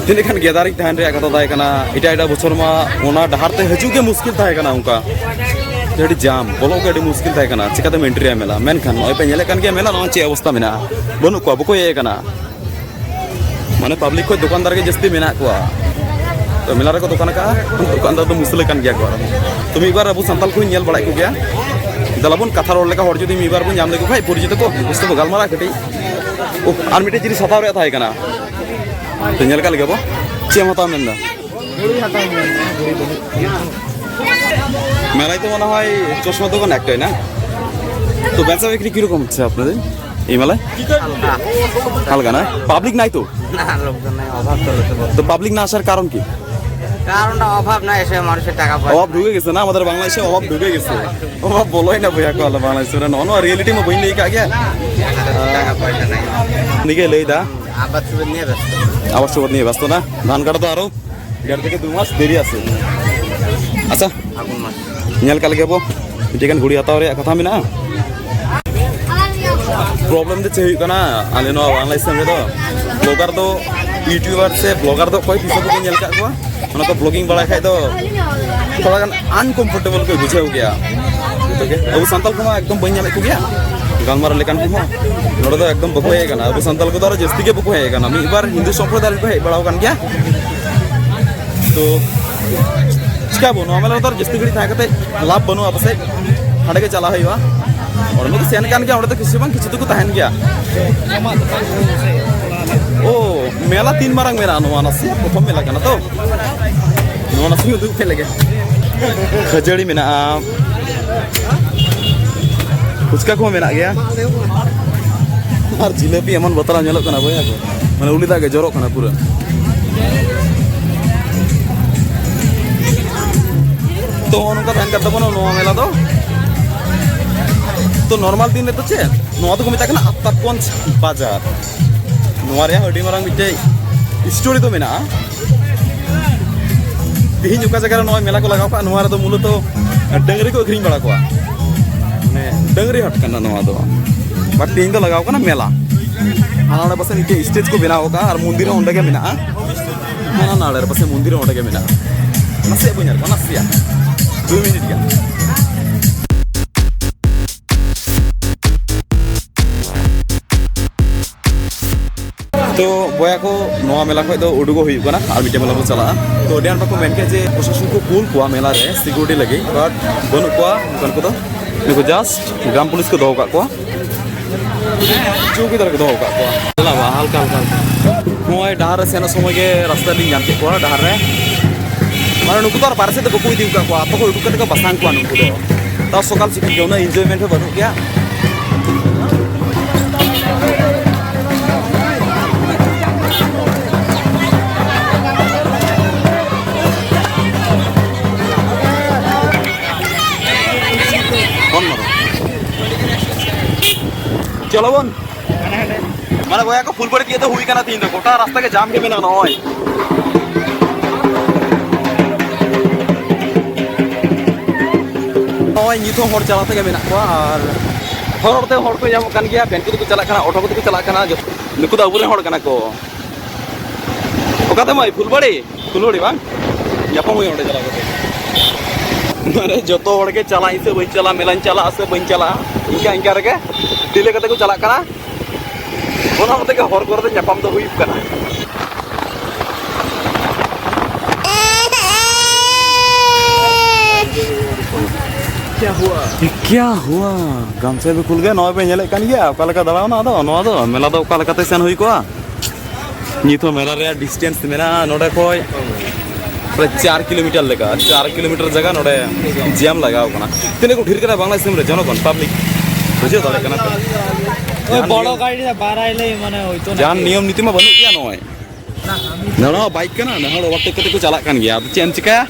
ᱛᱤᱱᱟᱹᱜ ᱜᱟᱱ gathering ᱛᱟᱦᱮᱱ ᱨᱮᱭᱟᱜ ᱠᱟᱛᱷᱟ ᱛᱟᱦᱮᱸ ᱠᱟᱱᱟ᱾ ᱮᱴᱟᱜ ᱮᱴᱟᱜ ᱵᱚᱪᱷᱚᱨ ᱢᱟ ᱚᱱᱟ ᱰᱟᱦᱟᱨ ᱛᱮ ᱦᱤᱡᱩᱜ ᱜᱮ ᱢᱩᱥᱠᱤᱞ ᱛᱟᱦᱮᱸ ᱠᱟᱱᱟ, ᱚᱱᱠᱟ ᱟᱹᱰᱤ ᱡᱟᱢ, ᱵᱚᱞᱚᱜ ᱜᱮ ᱟᱹᱰᱤ ᱢᱩᱥᱠᱤᱞ ᱛᱟᱦᱮᱸ ᱠᱟᱱᱟ᱾ ᱪᱤᱠᱟᱹᱛᱮᱢ ᱮᱱᱴᱨᱤᱭᱟ ᱢᱮᱞᱟ? ᱢᱮᱱᱠᱷᱟᱱ ᱱᱚᱜᱼᱚᱭ ᱯᱮ ᱧᱮᱞᱮᱫ ᱠᱟᱱ ᱜᱮᱭᱟ, ᱢᱮᱞᱟ ᱱᱚᱜᱼᱚᱭ ᱪᱮᱫ ᱚᱵᱚᱥᱛᱟ ᱢᱮᱱᱟᱜᱼᱟ, ᱵᱟᱹᱱᱩᱜ ᱠᱚᱣᱟ, ᱵᱟᱠᱚ ᱦᱮᱡ ᱠᱟᱱᱟ᱾ ᱢᱟᱱᱮ ᱯᱟᱵᱽᱞᱤᱠ ᱠᱷᱚᱱ ᱫᱚᱠᱟᱱᱫᱟᱨ ᱜᱮ ᱡᱟᱹᱥᱛᱤ ᱢᱮᱱᱟᱜ ᱠᱚᱣᱟ᱾ ᱛᱚ ᱢᱮᱞᱟ ᱨᱮᱠᱚ ᱫᱚᱠᱟᱱ ᱟᱠᱟᱫᱼᱟ, ᱫᱚᱠᱟᱱᱫᱟᱨ ᱫᱚ ᱢᱩᱥᱞᱟᱹ ᱠᱟᱱ ᱜᱮᱭᱟ ᱠᱚ᱾ ᱟᱨ ᱛᱚ ᱢᱤᱫ ᱵᱟᱨ ᱟᱵᱚ ᱥᱟᱱᱛᱟᱲ ᱠᱚᱧ ᱧᱮᱞ ᱵᱟᱲᱟᱭᱮᱫ ᱠᱚᱜᱮᱭᱟ᱾ ᱫᱮᱞᱟ ᱵᱚᱱ ᱠᱟᱛᱷᱟ ᱨᱚᱲ ᱞᱮᱠᱟ ᱦᱚᱲ ᱡᱩᱫᱤ ᱢᱤᱫ ᱵᱟᱨ ᱵᱚᱱ ᱧᱟᱢ ᱞᱮᱠᱚ ᱠᱷᱟᱡ ᱯᱚᱨᱤᱪᱤᱛ ᱠᱚ, ᱩᱱᱠᱩ ᱥᱟᱛᱮ ᱵᱚ ᱜᱟᱞᱢᱟᱨᱟᱜᱼᱟ ᱠᱟᱹᱴᱤᱡ᱾ ᱳ, ᱟᱨ ᱢᱤᱫᱴᱮᱡ ᱡᱤᱱᱤᱥ ᱦᱟᱛᱟᱣ ᱨᱮᱭᱟᱜ ᱛᱟᱦᱮᱸ ᱠᱟᱱᱟ, ᱛᱚ ᱧᱮᱞ ᱠᱟᱜ ᱞᱮᱜᱮ ᱵᱚ᱾ ᱪᱮᱫ ᱮᱢ ᱦᱟᱛᱟᱣ ᱢᱮᱱᱫᱟ? মেলায় তো মনে হয় চশমা দোকান একটাই না? তো বেচা বিক্রি কিরকম হচ্ছে আপনাদের এই মেলায়? হালকা। হালকা না? পাবলিক নাই তো? না, লোকজন নাই, অভাব চলেছে বলতে। তো পাবলিক না আসার কারণ কি? কারণটা অভাব না, এসে মানুষের টাকা পয়সা অভাব ঢুকে গেছে না আমাদের বাংলাদেশে? অভাব ঢুকে গেছে। অভাব বলোই না ভাইয়া, কো আল্লাহ বাংলাদেশে না, অন্য রিয়েলিটি মে বই নেই কা গিয়া। টাকা পয়সা নাই। নিকে লেই দা। আবার সুযোগ নিয়ে ব্যস্ত। আবার সুযোগ নিয়ে ব্যস্ত না? ধান কাটা তো আরো দেড় থেকে দুই মাস দেরি আছে। ᱟᱪᱪᱷᱟ, ᱯᱷᱟᱹᱜᱩᱱ ᱢᱟᱥ᱾ ᱧᱮᱞ ᱠᱟᱜ ᱞᱮᱜᱮ ᱵᱚ, ᱢᱤᱫᱴᱮᱱ ᱜᱟᱱ ᱜᱷᱩᱲᱤ ᱦᱟᱛᱟᱣ ᱨᱮᱭᱟᱜ ᱠᱟᱛᱷᱟ ᱢᱮᱱᱟᱜᱼᱟ᱾ ᱯᱨᱚᱵᱞᱮᱢ ᱫᱚ ᱪᱮᱫ ᱦᱩᱭᱩᱜ ᱠᱟᱱᱟ, ᱟᱞᱮ ᱱᱚᱣᱟ ᱵᱟᱝᱞᱟ ᱫᱤᱥᱚᱢ ᱨᱮᱫᱚ ᱵᱞᱚᱜᱟᱨ ᱫᱚ, ᱤᱭᱩᱴᱩᱵᱟᱨ ᱥᱮ ᱵᱞᱚᱜᱟᱨ ᱫᱚ ᱚᱠᱚᱭ ᱛᱤᱥ ᱦᱚᱸ ᱵᱟᱠᱚ ᱧᱮᱞ ᱠᱟᱜ ᱠᱚᱣᱟ᱾ ᱚᱱᱟ ᱠᱚ ᱵᱞᱚᱜᱤᱝ ᱵᱟᱲᱟᱭ ᱠᱷᱟᱡ ᱫᱚ ᱛᱷᱚᱲᱟ ᱜᱟᱱ ᱟᱱᱠᱚᱢᱯᱷᱚᱨᱴᱮᱵᱚᱞ ᱠᱚ ᱵᱩᱡᱷᱟᱹᱣ ᱜᱮᱭᱟ ᱡᱚᱛᱚ ᱜᱮ᱾ ᱟᱵᱚ ᱥᱟᱱᱛᱟᱲ ᱠᱚᱢᱟ ᱮᱠᱫᱚᱢ ᱵᱟᱹᱧ ᱧᱟᱢᱮᱫ ᱠᱚᱜᱮᱭᱟ ᱜᱟᱞᱢᱟᱨᱟᱣ ᱞᱮᱠᱟᱱ ᱠᱚᱦᱚᱸ᱾ ᱱᱚᱰᱮ ᱫᱚ ᱮᱠᱫᱚᱢ ᱵᱟᱠᱚ ᱦᱮᱡ ᱟᱠᱟᱱᱟ, ᱟᱵᱚ ᱥᱟᱱᱛᱟᱲ ᱠᱚᱫᱚ ᱟᱨᱚ ᱡᱟᱹᱥᱛᱤ ᱜᱮ ᱵᱟᱠᱚ ᱦᱮᱡ ᱟᱠᱟᱱᱟ᱾ ᱢᱤᱫ ᱵᱟᱨ ᱦᱤᱱᱫᱩ ᱥᱚᱢᱯᱨᱚᱫᱟᱭ ᱨᱮᱠᱚ ᱦᱮᱡ ᱵᱟᱲᱟ ᱟᱠᱟᱱ ᱜᱮᱭᱟ᱾ ᱛᱚ ᱪᱤᱠᱟᱹᱵᱚ, ᱱᱚᱣᱟ ᱢᱮᱞᱟ ᱨᱮᱫᱚ ᱟᱨ ᱡᱟᱹᱥᱛᱤ ᱜᱷᱟᱹᱲᱤᱡ ᱛᱟᱦᱮᱸ ᱠᱟᱛᱮ ᱞᱟᱵᱷ ᱵᱟᱹᱱᱩᱜᱼᱟ ᱯᱟᱥᱮᱡ᱾ ᱦᱟᱸᱰᱮ ᱜᱮ ᱪᱟᱞᱟᱜ ᱦᱩᱭᱩᱜᱼᱟ᱾ ᱚᱸᱰᱮ ᱫᱚ ᱥᱮᱱ ᱠᱟᱱ ᱜᱮᱭᱟ, ᱚᱸᱰᱮ ᱫᱚ ᱠᱤᱪᱷᱩ ᱵᱟᱝ ᱠᱤᱪᱷᱩ ᱫᱚᱠᱚ ᱛᱟᱦᱮᱱ ᱜᱮᱭᱟ᱾ ᱳ, ᱢᱮᱞᱟ ᱛᱤᱱ ᱢᱟᱨᱟᱝ ᱢᱮᱱᱟᱜᱼᱟ? ᱱᱚᱣᱟ ᱱᱟᱥᱮ ᱯᱨᱚᱛᱷᱚᱢ ᱢᱮᱞᱟ ᱠᱟᱱᱟ ᱛᱚ᱾ ᱱᱚᱣᱟ ᱱᱟᱥᱮ ᱩᱫᱩᱜ ᱯᱮ ᱞᱮᱜᱮ᱾ ᱠᱷᱟᱹᱡᱟᱹᱲᱤ ᱢᱮᱱᱟᱜᱼᱟ, ᱯᱷᱩᱪᱠᱟ ᱠᱚᱦᱚᱸ ᱢᱮᱱᱟᱜ ᱜᱮᱭᱟ᱾ ᱟᱨ ᱡᱤᱞᱟᱹᱯᱤ ᱮᱢᱚᱱ ᱵᱟᱛᱨᱟᱣ ᱧᱮᱞᱚᱜ ᱠᱟᱱᱟ ᱵᱚᱭᱦᱟ ᱠᱚ, ᱢᱟᱱᱮ ᱩᱞᱤ ᱫᱟᱜ ᱜᱮ ᱡᱚᱨᱚᱜ ᱠᱟᱱᱟ ᱯᱩᱨᱟᱹ᱾ ᱛᱚ ᱱᱚᱜᱼᱚ ᱱᱚᱝᱠᱟ ᱛᱟᱦᱮᱱ ᱠᱟᱱ ᱛᱟᱵᱚᱱᱟ ᱱᱚᱣᱟ ᱢᱮᱞᱟ ᱫᱚ᱾ ᱛᱚ ᱱᱚᱨᱢᱟᱞ ᱫᱤᱱ ᱨᱮᱫᱚ ᱪᱮᱫ, ᱱᱚᱣᱟ ᱫᱚᱠᱚ ᱢᱮᱛᱟᱜ ᱠᱟᱱᱟ ᱟᱯᱛᱟᱵᱜᱚᱸᱡᱽ ᱵᱟᱡᱟᱨ᱾ ᱱᱚᱣᱟ ᱨᱮᱭᱟᱜ ᱟᱹᱰᱤ ᱢᱟᱨᱟᱝ ᱢᱤᱫᱴᱮᱡ ᱥᱴᱳᱨᱤ ᱫᱚ ᱢᱮᱱᱟᱜᱼᱟ᱾ ᱛᱮᱦᱮᱧ ᱚᱠᱟ ᱡᱟᱭᱜᱟ ᱨᱮ ᱱᱚᱜᱼᱚᱭ ᱢᱮᱞᱟ ᱠᱚ ᱞᱟᱜᱟᱣ ᱠᱟᱜᱼᱟ, ᱱᱚᱣᱟ ᱨᱮᱫᱚ ᱢᱩᱞᱚᱛᱚ ᱰᱟᱹᱝᱨᱤ ᱠᱚ ᱟᱹᱠᱷᱨᱤᱧ ᱵᱟᱲᱟ ᱠᱚᱣᱟ᱾ ᱢᱟᱱᱮ ᱰᱟᱹᱝᱨᱤ ᱦᱟᱴ ᱠᱟᱱᱟ ᱱᱚᱣᱟ ᱫᱚ, ᱵᱟᱴ ᱛᱮᱦᱮᱧ ᱫᱚ ᱞᱟᱜᱟᱣ ᱠᱟᱱᱟ ᱢᱮᱞᱟ᱾ ᱦᱟᱱᱟ ᱱᱚᱰᱮ ᱯᱟᱥᱮᱡ ᱢᱤᱫᱴᱮᱡ ᱥᱴᱮᱡᱽ ᱠᱚ ᱵᱮᱱᱟᱣ ᱟᱠᱟᱫᱼᱟ ᱟᱨ ᱢᱚᱱᱫᱤᱨ ᱦᱚᱸ ᱚᱸᱰᱮ ᱜᱮ ᱢᱮᱱᱟᱜᱼᱟ᱾ ᱦᱟᱱᱟ ᱱᱟᱲᱮ ᱨᱮ ᱯᱟᱥᱮᱡ ᱢᱚᱱᱫᱤᱨ ᱦᱚᱸ ᱚᱸᱰᱮ ᱜᱮ ᱢᱮᱱᱟᱜᱼᱟ᱾ ᱱᱟᱥᱮᱭᱟᱜ ᱵᱟᱹᱧ ᱧᱮᱞ ᱠᱚᱣᱟ, ᱱᱟᱥᱮᱭᱟᱜ ᱫᱩ ᱢᱤᱱᱤᱴ ᱜᱟᱱ᱾ ᱛᱚ ᱵᱚᱭᱦᱟ ᱠᱚ, ᱱᱚᱣᱟ ᱢᱮᱞᱟ ᱠᱷᱚᱱ ᱫᱚ ᱩᱰᱩᱠᱚᱜ ᱦᱩᱭᱩᱜ ᱠᱟᱱᱟ, ᱟᱨ ᱢᱤᱫᱴᱮᱱ ᱢᱮᱞᱟ ᱵᱚᱱ ᱪᱟᱞᱟᱜᱼᱟ᱾ ᱛᱚ ᱟᱹᱰᱤ ᱟᱸᱴ ᱵᱟᱠᱚ ᱢᱮᱱ ᱠᱮᱫ ᱡᱮ ᱯᱨᱚᱥᱟᱥᱚᱱ ᱠᱚ ᱠᱩᱞ ᱠᱚᱣᱟ ᱢᱮᱞᱟ ᱨᱮ ᱥᱤᱠᱩᱨᱤᱴᱤ ᱞᱟᱹᱜᱤᱫ, ᱵᱟᱴ ᱵᱟᱹᱱᱩᱜ ᱠᱚᱣᱟ ᱚᱱᱠᱟᱱ ᱠᱚᱫᱚ᱾ ᱱᱩᱠᱩ ᱡᱟᱥᱴ ᱜᱨᱟᱢ ᱯᱩᱞᱤᱥ ᱠᱚ ᱫᱚᱦᱚ ᱠᱟᱜ ᱠᱚᱣᱟ, ᱪᱩᱣᱠᱤᱫᱟᱨ ᱠᱚ ᱫᱚᱦᱚ ᱠᱟᱜ ᱠᱚᱣᱟ᱾ ᱪᱟᱞᱟᱜᱼᱟ ᱦᱟᱞᱠᱟ ᱦᱟᱞᱠᱟ ᱦᱟᱞᱠᱟ᱾ ᱱᱚᱜᱼᱚᱭ ᱰᱟᱦᱟᱨ ᱨᱮ ᱥᱮᱱᱚᱜ ᱥᱚᱢᱚᱭ ᱜᱮ ᱨᱟᱥᱛᱟ ᱞᱤᱧ ᱧᱟᱢ ᱠᱮᱫ ᱠᱚᱣᱟ ᱰᱟᱦᱟᱨ ᱨᱮ᱾ ᱢᱟᱱᱮ ᱱᱩᱠᱩ ᱫᱚ ᱟᱨ ᱵᱟᱨᱦᱮ ᱥᱮᱫ ᱫᱚ ᱵᱟᱠᱚ ᱤᱫᱤ ᱟᱠᱟᱫ ᱠᱚᱣᱟ, ᱟᱛᱳ ᱠᱷᱚᱱ ᱩᱰᱩᱠ ᱠᱟᱛᱮ ᱠᱚ ᱵᱟᱥᱟᱝ ᱠᱚᱣᱟ ᱱᱩᱠᱩ ᱫᱚ᱾ ᱛᱟᱣ ᱥᱚᱠᱟᱞ ᱥᱤᱠᱤᱞ ᱜᱮ, ᱩᱱᱟᱹᱜ ᱤᱱᱡᱚᱭᱢᱮᱱᱴ ᱦᱚᱸ ᱵᱟᱹᱱᱩᱜ ᱜᱮᱭᱟ᱾ ᱯᱷᱳᱱ ᱢᱟᱨᱚ᱾ ᱪᱚᱞᱚ ᱵᱚᱱ᱾ ᱢᱟᱱᱮ ᱵᱚᱭᱦᱟ ᱠᱚ, ᱯᱷᱩᱞᱵᱟᱲᱤ ᱛᱤᱭᱳᱜ ᱫᱚ ᱦᱩᱭ ᱠᱟᱱᱟ ᱛᱤᱦᱤᱧ ᱫᱚ, ᱜᱚᱴᱟ ᱨᱟᱥᱛᱟ ᱜᱮ ᱡᱟᱢ ᱜᱮ ᱢᱮᱱᱟᱜᱼᱟ᱾ ᱱᱚᱜᱼᱚᱭ, ᱱᱚᱜᱼᱚᱭ ᱱᱤᱛ ᱦᱚᱸ ᱦᱚᱲ ᱪᱟᱞᱟᱣ ᱛᱮᱜᱮ ᱢᱮᱱᱟᱜ ᱠᱚᱣᱟ, ᱟᱨ ᱦᱚᱨ ᱦᱚᱨ ᱛᱮ ᱦᱚᱲ ᱠᱚ ᱧᱟᱢᱚᱜ ᱠᱟᱱ ᱜᱮᱭᱟ, ᱵᱷᱮᱱ ᱠᱚᱛᱮ ᱠᱚ ᱪᱟᱞᱟᱜ ᱠᱟᱱᱟ, ᱚᱴᱳ ᱠᱚᱛᱮ ᱠᱚ ᱪᱟᱞᱟᱜ ᱠᱟᱱᱟ, ᱡᱚᱛᱚ ᱱᱩᱠᱩ ᱫᱚ ᱟᱵᱚᱨᱮᱱ ᱦᱚᱲ ᱠᱟᱱᱟ ᱠᱚ᱾ ᱚᱠᱟᱛᱮ ᱢᱟᱹᱭ? ᱯᱷᱩᱞᱵᱟᱲᱤ? ᱯᱷᱩᱞᱵᱟᱲᱤ ᱵᱟᱝ? ᱧᱟᱯᱟᱢ ᱦᱩᱭᱩᱜᱼᱟ ᱚᱸᱰᱮ ᱪᱟᱞᱟᱣ ᱠᱟᱛᱮ᱾ ᱢᱟᱱᱮ ᱡᱚᱛᱚ ᱦᱚᱲ ᱜᱮ ᱪᱟᱞᱟᱜ ᱤᱧ ᱥᱮ ᱵᱟᱹᱧ ᱪᱟᱞᱟᱜᱼᱟ, ᱢᱮᱞᱟᱧ ᱪᱟᱞᱟᱜᱼᱟ ᱥᱮ ᱵᱟᱹᱧ ᱪᱟᱞᱟᱜᱼᱟ, ᱤᱱᱠᱟ ᱤᱱᱠᱟ ᱨᱮᱜᱮ ᱰᱤᱞᱮ ᱠᱟᱛᱮ ᱠᱚ ᱪᱟᱞᱟᱜ ᱠᱟᱱᱟ᱾ ᱚᱱᱟ ᱦᱚᱛᱮ ᱜᱮ ᱦᱚᱨ ᱠᱚᱨᱮ ᱫᱚ ᱧᱟᱯᱟᱢ ᱫᱚ ᱦᱩᱭᱩᱜ ᱠᱟᱱᱟ᱾ ᱠᱭᱟ ᱦᱩᱣᱟ? ᱜᱟᱢᱪᱷᱟ ᱵᱮ ᱠᱷᱩᱞ ᱜᱮ, ᱱᱚᱜᱼᱚᱭ ᱯᱮ ᱧᱮᱞᱮᱫ ᱠᱟᱱ ᱜᱮᱭᱟ ᱚᱠᱟ ᱞᱮᱠᱟ ᱫᱟᱬᱟᱣᱱᱟ᱾ ᱟᱫᱚ ᱱᱚᱣᱟ ᱫᱚ ᱢᱮᱞᱟ ᱫᱚ ᱚᱠᱟ ᱞᱮᱠᱟᱛᱮ ᱥᱮᱱ ᱦᱩᱭ ᱠᱚᱜᱼᱟ? ᱱᱤᱛ ᱦᱚᱸ ᱢᱮᱞᱟ ᱨᱮᱭᱟᱜ ᱰᱤᱥᱴᱮᱱᱥ ᱢᱮᱱᱟᱜᱼᱟ ᱱᱚᱰᱮ ᱠᱷᱚᱡ ᱯᱨᱟᱭ ᱪᱟᱨ ᱠᱤᱞᱳᱢᱤᱴᱟᱨ ᱞᱮᱠᱟ, ᱪᱟᱨ ᱠᱤᱞᱳᱢᱤᱴᱟᱨ ᱡᱟᱭᱜᱟ ᱱᱚᱰᱮ ᱡᱮᱢ ᱞᱟᱜᱟᱣ ᱠᱟᱱᱟ᱾ ᱛᱤᱱᱟᱹᱜ ᱠᱚ ᱰᱷᱮᱨ ᱠᱟᱱᱟ ᱵᱟᱝᱞᱟ ᱫᱤᱥᱚᱢ ᱨᱮ ᱡᱚᱱᱚᱜᱚᱱ, ᱯᱟᱵᱽᱞᱤᱠ? ᱵᱩᱡᱷᱟᱹᱣ ᱫᱟᱲᱮᱭᱟᱜ ᱠᱟᱱᱟ ᱯᱮ? ᱳᱭ ᱡᱟᱦᱟᱱ ᱵᱚᱲᱚ ᱱᱤᱭᱚᱢ, ᱜᱟᱹᱰᱤ ᱨᱮ ᱵᱟᱨᱟᱭ ᱞᱟᱹᱭ ᱢᱟᱱᱮ ᱦᱳᱭᱛᱳ ᱡᱟᱦᱟᱱ ᱱᱟᱠᱤ᱾ ᱱᱤᱭᱚᱢ ᱱᱤᱛᱤ ᱢᱟ ᱵᱟᱹᱱᱩᱜ ᱜᱮᱭᱟ᱾ ᱱᱚᱜᱼᱚᱭ ᱱᱚᱣᱟ ᱵᱟᱭᱤᱠ ᱠᱟᱱᱟ, ᱱᱮ ᱦᱚᱲ ᱳᱵᱷᱟᱨᱴᱮᱠ ᱠᱟᱛᱮ ᱠᱚ ᱪᱟᱞᱟᱜ ᱠᱟᱱ ᱜᱮᱭᱟ᱾ ᱟᱫᱚ ᱪᱮᱫ ᱮᱢ ᱪᱤᱠᱟᱹᱭᱟ?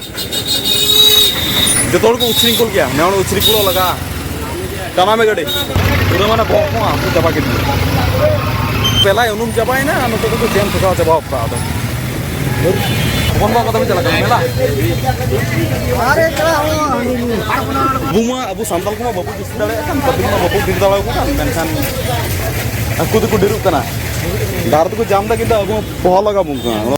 ᱡᱚᱛᱚ ᱦᱚᱲ ᱠᱚ ᱩᱪᱷᱨᱤᱝᱠᱚᱞ ᱜᱮᱭᱟ, ᱱᱮ ᱦᱚᱲ ᱩᱪᱷᱨᱤᱝᱠᱚᱞᱚᱜ ᱞᱟᱜᱟᱜᱼᱟ᱾ ᱴᱟᱱᱟ ᱢᱮ ᱜᱟᱹᱰᱤ, ᱯᱩᱨᱟᱹ ᱢᱟᱱᱮ ᱵᱚᱦᱚᱜ ᱠᱚ ᱦᱟᱹᱥᱩ ᱪᱟᱵᱟ ᱠᱮᱫ ᱜᱮ᱾ ᱯᱮᱞᱟᱭ ᱩᱱᱩᱢ ᱪᱟᱵᱟᱭᱮᱱᱟ, ᱱᱩᱠᱩ ᱠᱚᱠᱚ ᱪᱮᱱ ᱴᱷᱚᱠᱟᱣ ᱪᱟᱵᱟ ᱠᱟᱜᱼᱟ᱾ ᱟᱫᱚ ᱦᱚᱯᱚᱱ ᱵᱟ ᱚᱠᱟ ᱛᱮᱵᱮᱱ ᱪᱟᱞᱟᱜ ᱠᱟᱱᱟ ᱢᱮᱞᱟ? ᱟᱵᱚ ᱢᱟ ᱟᱵᱚ ᱥᱟᱱᱛᱟᱲ ᱠᱚᱢᱟ ᱵᱟᱵᱚ ᱠᱩᱥᱤ ᱫᱟᱲᱮᱭᱟᱜ ᱠᱟᱱ, ᱯᱟᱵᱽᱞᱤᱠ ᱢᱟ ᱵᱟᱵᱚ ᱰᱷᱮᱨ ᱫᱟᱲᱮᱭᱟᱠᱚ ᱠᱟᱱ, ᱢᱮᱱᱠᱷᱟᱱ ᱟᱠᱚ ᱫᱚᱠᱚ ᱰᱷᱮᱨᱚᱜ ᱠᱟᱱᱟ᱾ ᱰᱟᱦᱟᱨ ᱫᱚᱠᱚ ᱡᱟᱢ ᱮᱫᱟ, ᱠᱤᱱᱛᱩ ᱟᱵᱚ ᱯᱚᱦᱚ ᱞᱟᱜᱟᱣ ᱵᱚᱱ ᱠᱟᱱᱟ᱾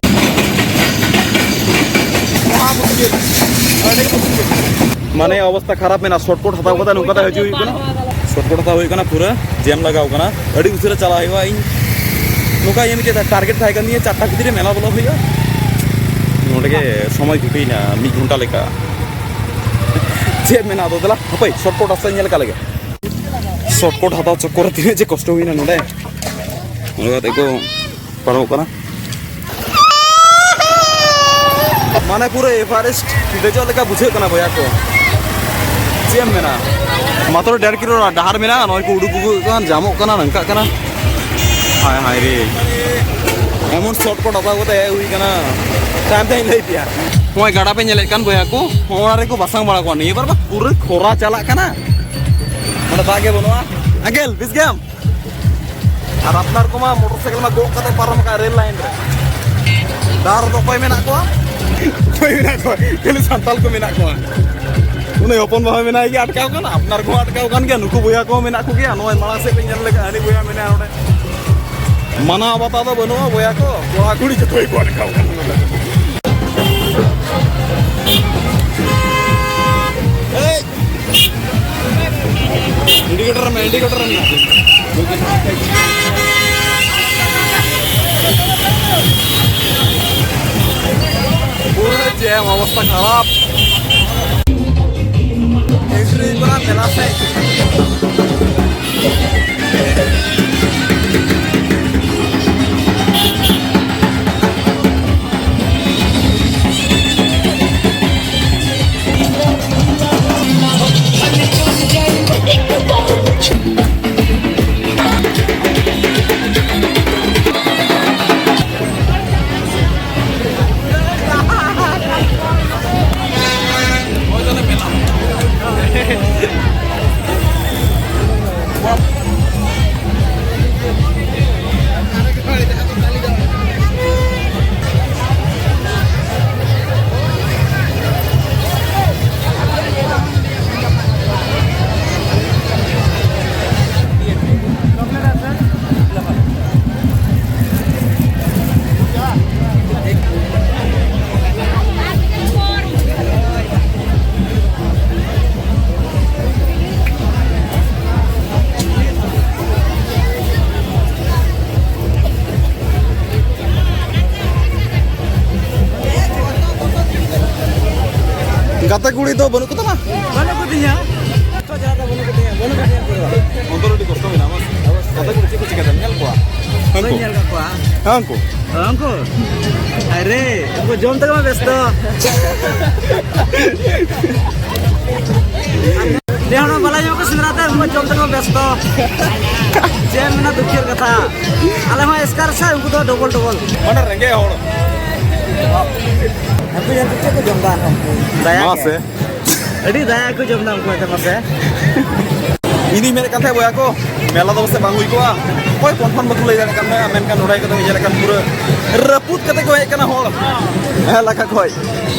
ᱢᱟᱱᱮ ᱚᱵᱚᱥᱛᱟ ᱠᱷᱟᱨᱟᱯ ᱢᱮᱱᱟᱜᱼᱟ, ᱥᱚᱨᱴᱠᱟᱴ ᱦᱟᱛᱟᱣ ᱠᱟᱛᱮ ᱱᱚᱝᱠᱟ ᱛᱮ ᱦᱤᱡᱩᱜ ᱦᱩᱭᱩᱜ ᱠᱟᱱᱟ᱾ ᱥᱚᱨᱴᱠᱟᱴ ᱦᱟᱛᱟᱣ ᱦᱩᱭᱩᱜ ᱠᱟᱱᱟ, ᱯᱩᱨᱟᱹ ᱡᱮᱢ ᱞᱟᱜᱟᱣ ᱠᱟᱱᱟ᱾ ᱟᱹᱰᱤ ᱩᱥᱟᱹᱨᱟ ᱪᱟᱞᱟᱜ ᱦᱩᱭᱩᱜᱼᱟ᱾ ᱤᱧ ᱱᱚᱝᱠᱟ ᱤᱭᱟᱹ ᱢᱤᱫᱴᱮᱡ ᱴᱟᱨᱜᱮᱴ ᱛᱟᱦᱮᱸ ᱠᱟᱱ ᱛᱤᱧᱟᱹ, ᱪᱟᱨᱴᱟ ᱵᱷᱤᱛᱤᱨ ᱨᱮ ᱢᱮᱞᱟ ᱵᱚᱞᱚ ᱦᱩᱭᱩᱜᱼᱟ᱾ ᱱᱚᱰᱮ ᱜᱮ ᱥᱚᱢᱚᱭ ᱜᱷᱩᱴᱤᱭᱮᱱᱟ, ᱢᱤᱫ ᱜᱷᱚᱱᱴᱟ ᱞᱮᱠᱟ᱾ ᱪᱮᱫ ᱢᱮᱱᱟ ᱟᱫᱚ, ᱫᱮᱞᱟ ᱦᱟᱯᱳᱭ ᱥᱚᱨᱴᱠᱟᱴ ᱨᱟᱥᱛᱟᱧ ᱧᱮᱞ ᱟᱠᱟᱫ ᱞᱮᱜᱮ᱾ ᱥᱚᱨᱴᱠᱟᱴ ᱦᱟᱛᱟᱣ ᱪᱚᱠᱠᱚᱨ ᱨᱮ ᱛᱤᱱᱟᱹᱜ ᱡᱮ ᱠᱚᱥᱴᱚ ᱦᱩᱭᱱᱟ ᱱᱚᱰᱮ᱾ ᱱᱚᱝᱠᱟ ᱠᱟᱛᱮ ᱠᱚ ᱯᱟᱨᱚᱢᱚᱜ ᱠᱟᱱᱟ᱾ ᱢᱟᱱᱮ ᱯᱩᱨᱟᱹ ᱮᱵᱷᱟᱨᱮᱥᱴ ᱫᱮᱡᱚᱜ ᱞᱮᱠᱟ ᱵᱩᱡᱷᱟᱹᱜ ᱠᱟᱱᱟ ᱵᱚᱭᱦᱟ ᱠᱚ᱾ ᱪᱮᱫ ᱮᱢ ᱢᱮᱱᱟ, ᱢᱟᱛᱨᱚ ᱰᱮᱲ ᱠᱤᱞᱳ ᱰᱟᱦᱟᱨ ᱢᱮᱱᱟᱜᱼᱟ, ᱱᱚᱜᱼᱚᱭ ᱠᱚ ᱩᱰᱩᱠ ᱩᱰᱩᱠ ᱠᱟᱱ, ᱡᱟᱢᱚᱜ ᱠᱟᱱᱟ, ᱱᱚᱝᱠᱟᱜ ᱠᱟᱱᱟ᱾ ᱦᱟᱭ ᱦᱟᱭ ᱨᱮ, ᱮᱢᱚᱱ ᱥᱚᱨᱴᱠᱟᱴ ᱦᱟᱛᱟᱣ ᱠᱟᱛᱮ ᱦᱮᱡ ᱦᱩᱭ ᱠᱟᱱᱟ᱾ ᱛᱟᱭᱚᱢ ᱛᱮᱧ ᱞᱟᱹᱭ ᱯᱮᱭᱟ᱾ ᱱᱚᱜᱼᱚᱭ ᱜᱟᱰᱟ ᱯᱮ ᱧᱮᱞᱮᱫ ᱠᱟᱱ ᱵᱚᱭᱦᱟ ᱠᱚ, ᱚᱱᱟ ᱨᱮᱠᱚ ᱵᱟᱥᱟᱝ ᱵᱟᱲᱟ ᱠᱚᱣᱟ᱾ ᱱᱤᱭᱟᱹ ᱵᱟᱨ ᱢᱟ ᱯᱩᱨᱟᱹ ᱠᱷᱚᱨᱟ ᱪᱟᱞᱟᱜ ᱠᱟᱱᱟ, ᱢᱟᱱᱮ ᱫᱟᱜ ᱜᱮ ᱵᱟᱹᱱᱩᱜᱼᱟ᱾ ᱟᱝᱠᱮᱞ, ᱵᱮᱥ ᱜᱮᱭᱟᱢ? ᱟᱨ ᱟᱯᱱᱟᱨ ᱠᱚᱢᱟ ᱢᱚᱴᱚᱨ ᱥᱟᱭᱠᱮᱞ ᱢᱟ ᱜᱚᱜ ᱠᱟᱛᱮ ᱯᱟᱨᱚᱢ ᱠᱟᱜᱼᱟ ᱨᱮᱞ ᱞᱟᱭᱤᱱ ᱨᱮ᱾ ᱰᱟᱦᱟᱨ ᱨᱮᱫᱚ ᱚᱠᱚᱭ ᱢᱮᱱᱟᱜ ᱠᱚᱣᱟ? ᱚᱠᱚᱭ ᱢᱮᱱᱟᱜ ᱠᱚᱣᱟ? ᱠᱷᱟᱹᱞᱤ ᱥᱟᱱᱛᱟᱞ ᱠᱚ ᱢᱮᱱᱟᱜ ᱠᱚᱣᱟ᱾ ᱩᱱᱤ ᱦᱚᱯᱚᱱ ᱵᱟ ᱦᱚᱸ ᱢᱮᱱᱟᱭ ᱜᱮᱭᱟ, ᱟᱴᱠᱟᱣ ᱠᱟᱱᱟ᱾ ᱟᱯᱱᱟᱨ ᱠᱚᱦᱚᱸ ᱟᱴᱠᱟᱣ ᱠᱟᱱ ᱜᱮᱭᱟ᱾ ᱱᱩᱠᱩ ᱵᱚᱭᱦᱟ ᱠᱚᱦᱚᱸ ᱢᱮᱱᱟᱜ ᱠᱚᱜᱮᱭᱟ᱾ ᱱᱚᱜᱼᱚᱭ ᱢᱟᱲᱟᱝ ᱥᱮᱫ ᱯᱮ ᱧᱮᱞ ᱞᱮᱠᱷᱟᱱ ᱦᱟᱹᱱᱤ ᱵᱚᱭᱦᱟ ᱢᱮᱱᱟᱭᱟ ᱱᱚᱰᱮ᱾ ᱢᱟᱱᱟᱣ ᱵᱟᱛᱟᱣ ᱫᱚ ᱵᱟᱹᱱᱩᱜᱼᱟ ᱵᱚᱭᱦᱟ ᱠᱚ, ᱠᱚᱲᱟ ᱠᱩᱲᱤ ᱡᱚᱛᱚ ᱜᱮᱠᱚ ᱟᱴᱠᱟᱣ ᱠᱟᱱᱟ ᱱᱚᱰᱮ᱾ ᱮᱭ! ᱤᱱᱰᱤᱠᱮᱴᱚᱨ ᱢᱮ, ᱤᱱᱰᱤᱠᱮᱴᱚᱨ ᱢᱮ᱾ ᱯᱩᱨᱟᱹ ᱡᱮᱢ ᱚᱵᱚᱥᱛᱟ ᱠᱷᱟᱨᱟᱯ᱾ ᱮᱱᱴᱨᱤ ᱠᱚᱨᱟ ᱢᱮᱞᱟ ᱥᱮᱫ᱾ ᱜᱟᱛᱮ ᱠᱩᱲᱤ ᱫᱚ ᱵᱟᱹᱱᱩᱜ ᱠᱚ ᱛᱟᱢᱟ? ᱵᱟᱹᱱᱩᱜ ᱠᱚ ᱛᱤᱧᱟ᱾ ᱚᱠᱛᱚ ᱡᱟᱦᱟᱸ ᱫᱚ ᱵᱟᱹᱱᱩᱜ ᱠᱚ ᱛᱤᱧᱟ, ᱵᱟᱹᱱᱩᱜ ᱠᱚ ᱛᱤᱧᱟ ᱩᱱᱠᱩ ᱫᱚ᱾ ᱚᱱᱛᱚᱨ ᱟᱹᱰᱤ ᱠᱚᱥᱴᱚ ᱢᱮᱱᱟᱜᱼᱟ, ᱵᱟᱝ? ᱜᱟᱛᱮ ᱠᱩᱲᱤ ᱪᱮᱫ ᱠᱚ ᱪᱤᱠᱟᱹᱭᱮᱫᱟ? ᱧᱮᱞ ᱠᱚᱣᱟ᱾ ᱵᱟᱹᱧ ᱦᱟᱹᱱᱠᱩ᱾ ᱧᱮᱞ ᱠᱟᱜ ᱠᱚᱣᱟ᱾ ᱦᱟᱹᱱᱠᱩ᱾ ᱩᱱᱠᱩ? ᱟᱨᱮ, ᱩᱱᱠᱩ ᱡᱚᱢ ᱛᱮᱜᱮ ᱢᱟ ᱵᱮᱥᱛᱚ᱾ ᱱᱮ ᱦᱚᱲ ᱢᱟ ᱵᱟᱞᱟ ᱧᱚᱜ ᱠᱚ ᱥᱮᱸᱫᱽᱨᱟ ᱛᱮ, ᱩᱱᱠᱩ ᱡᱚᱢ ᱛᱮᱜᱮ ᱢᱟ ᱵᱮᱥᱛᱚ᱾ ᱪᱮᱫ ᱮᱢ ᱢᱮᱱᱟ, ᱫᱩᱠᱷᱮᱨ ᱠᱟᱛᱷᱟ᱾ ᱟᱞᱮ ᱦᱚᱸ ᱮᱥᱠᱟᱨ ᱥᱮ, ᱩᱱᱠᱩ ᱫᱚ ᱰᱚᱵᱚᱞ ᱰᱚᱵᱚᱞ᱾ ᱢᱟᱱᱮ ᱨᱮᱸᱜᱮᱡ ᱦᱚᱲ᱾ ᱦᱟᱹᱠᱩ ᱧᱮᱞ ᱛᱮ ᱪᱮᱫ ᱠᱚ ᱡᱚᱢ ᱫᱟ ᱟᱨᱦᱚᱸ? ᱫᱟᱭᱟ ᱜᱮ᱾ ᱢᱟᱥᱮ᱾ ᱟᱹᱰᱤ ᱫᱟᱭᱟ ᱠᱚ ᱡᱚᱢ ᱫᱟ ᱩᱱᱠᱩ ᱟᱛᱮ ᱢᱟᱥᱮ᱾ ᱤᱧ ᱫᱩᱧ ᱢᱮᱱᱮᱫ ᱠᱟᱱ ᱛᱟᱦᱮᱸᱫ ᱵᱚᱭᱦᱟ ᱠᱚ, ᱢᱮᱞᱟ ᱫᱚ ᱯᱟᱥᱮ ᱵᱟᱝ ᱦᱩᱭ ᱠᱚᱜᱼᱟ᱾ ᱚᱠᱚᱭ confirm ᱵᱟᱠᱚ ᱞᱟᱹᱭ ᱫᱟᱲᱮᱭᱟᱜ ᱠᱟᱱ ᱛᱟᱦᱮᱸᱫ, ᱢᱮᱱᱠᱷᱟᱱ ᱱᱚᱰᱮ ᱠᱟᱛᱮ ᱧᱮᱞᱮᱫ ᱠᱟᱱ ᱯᱩᱨᱟᱹ ᱨᱟᱹᱯᱩᱫ ᱠᱟᱛᱮ ᱠᱚ ᱦᱮᱡ ᱠᱟᱱᱟ ᱦᱚᱲ᱾ ᱦᱮᱸ, ᱞᱟᱠᱷᱟ ᱠᱷᱚᱡ᱾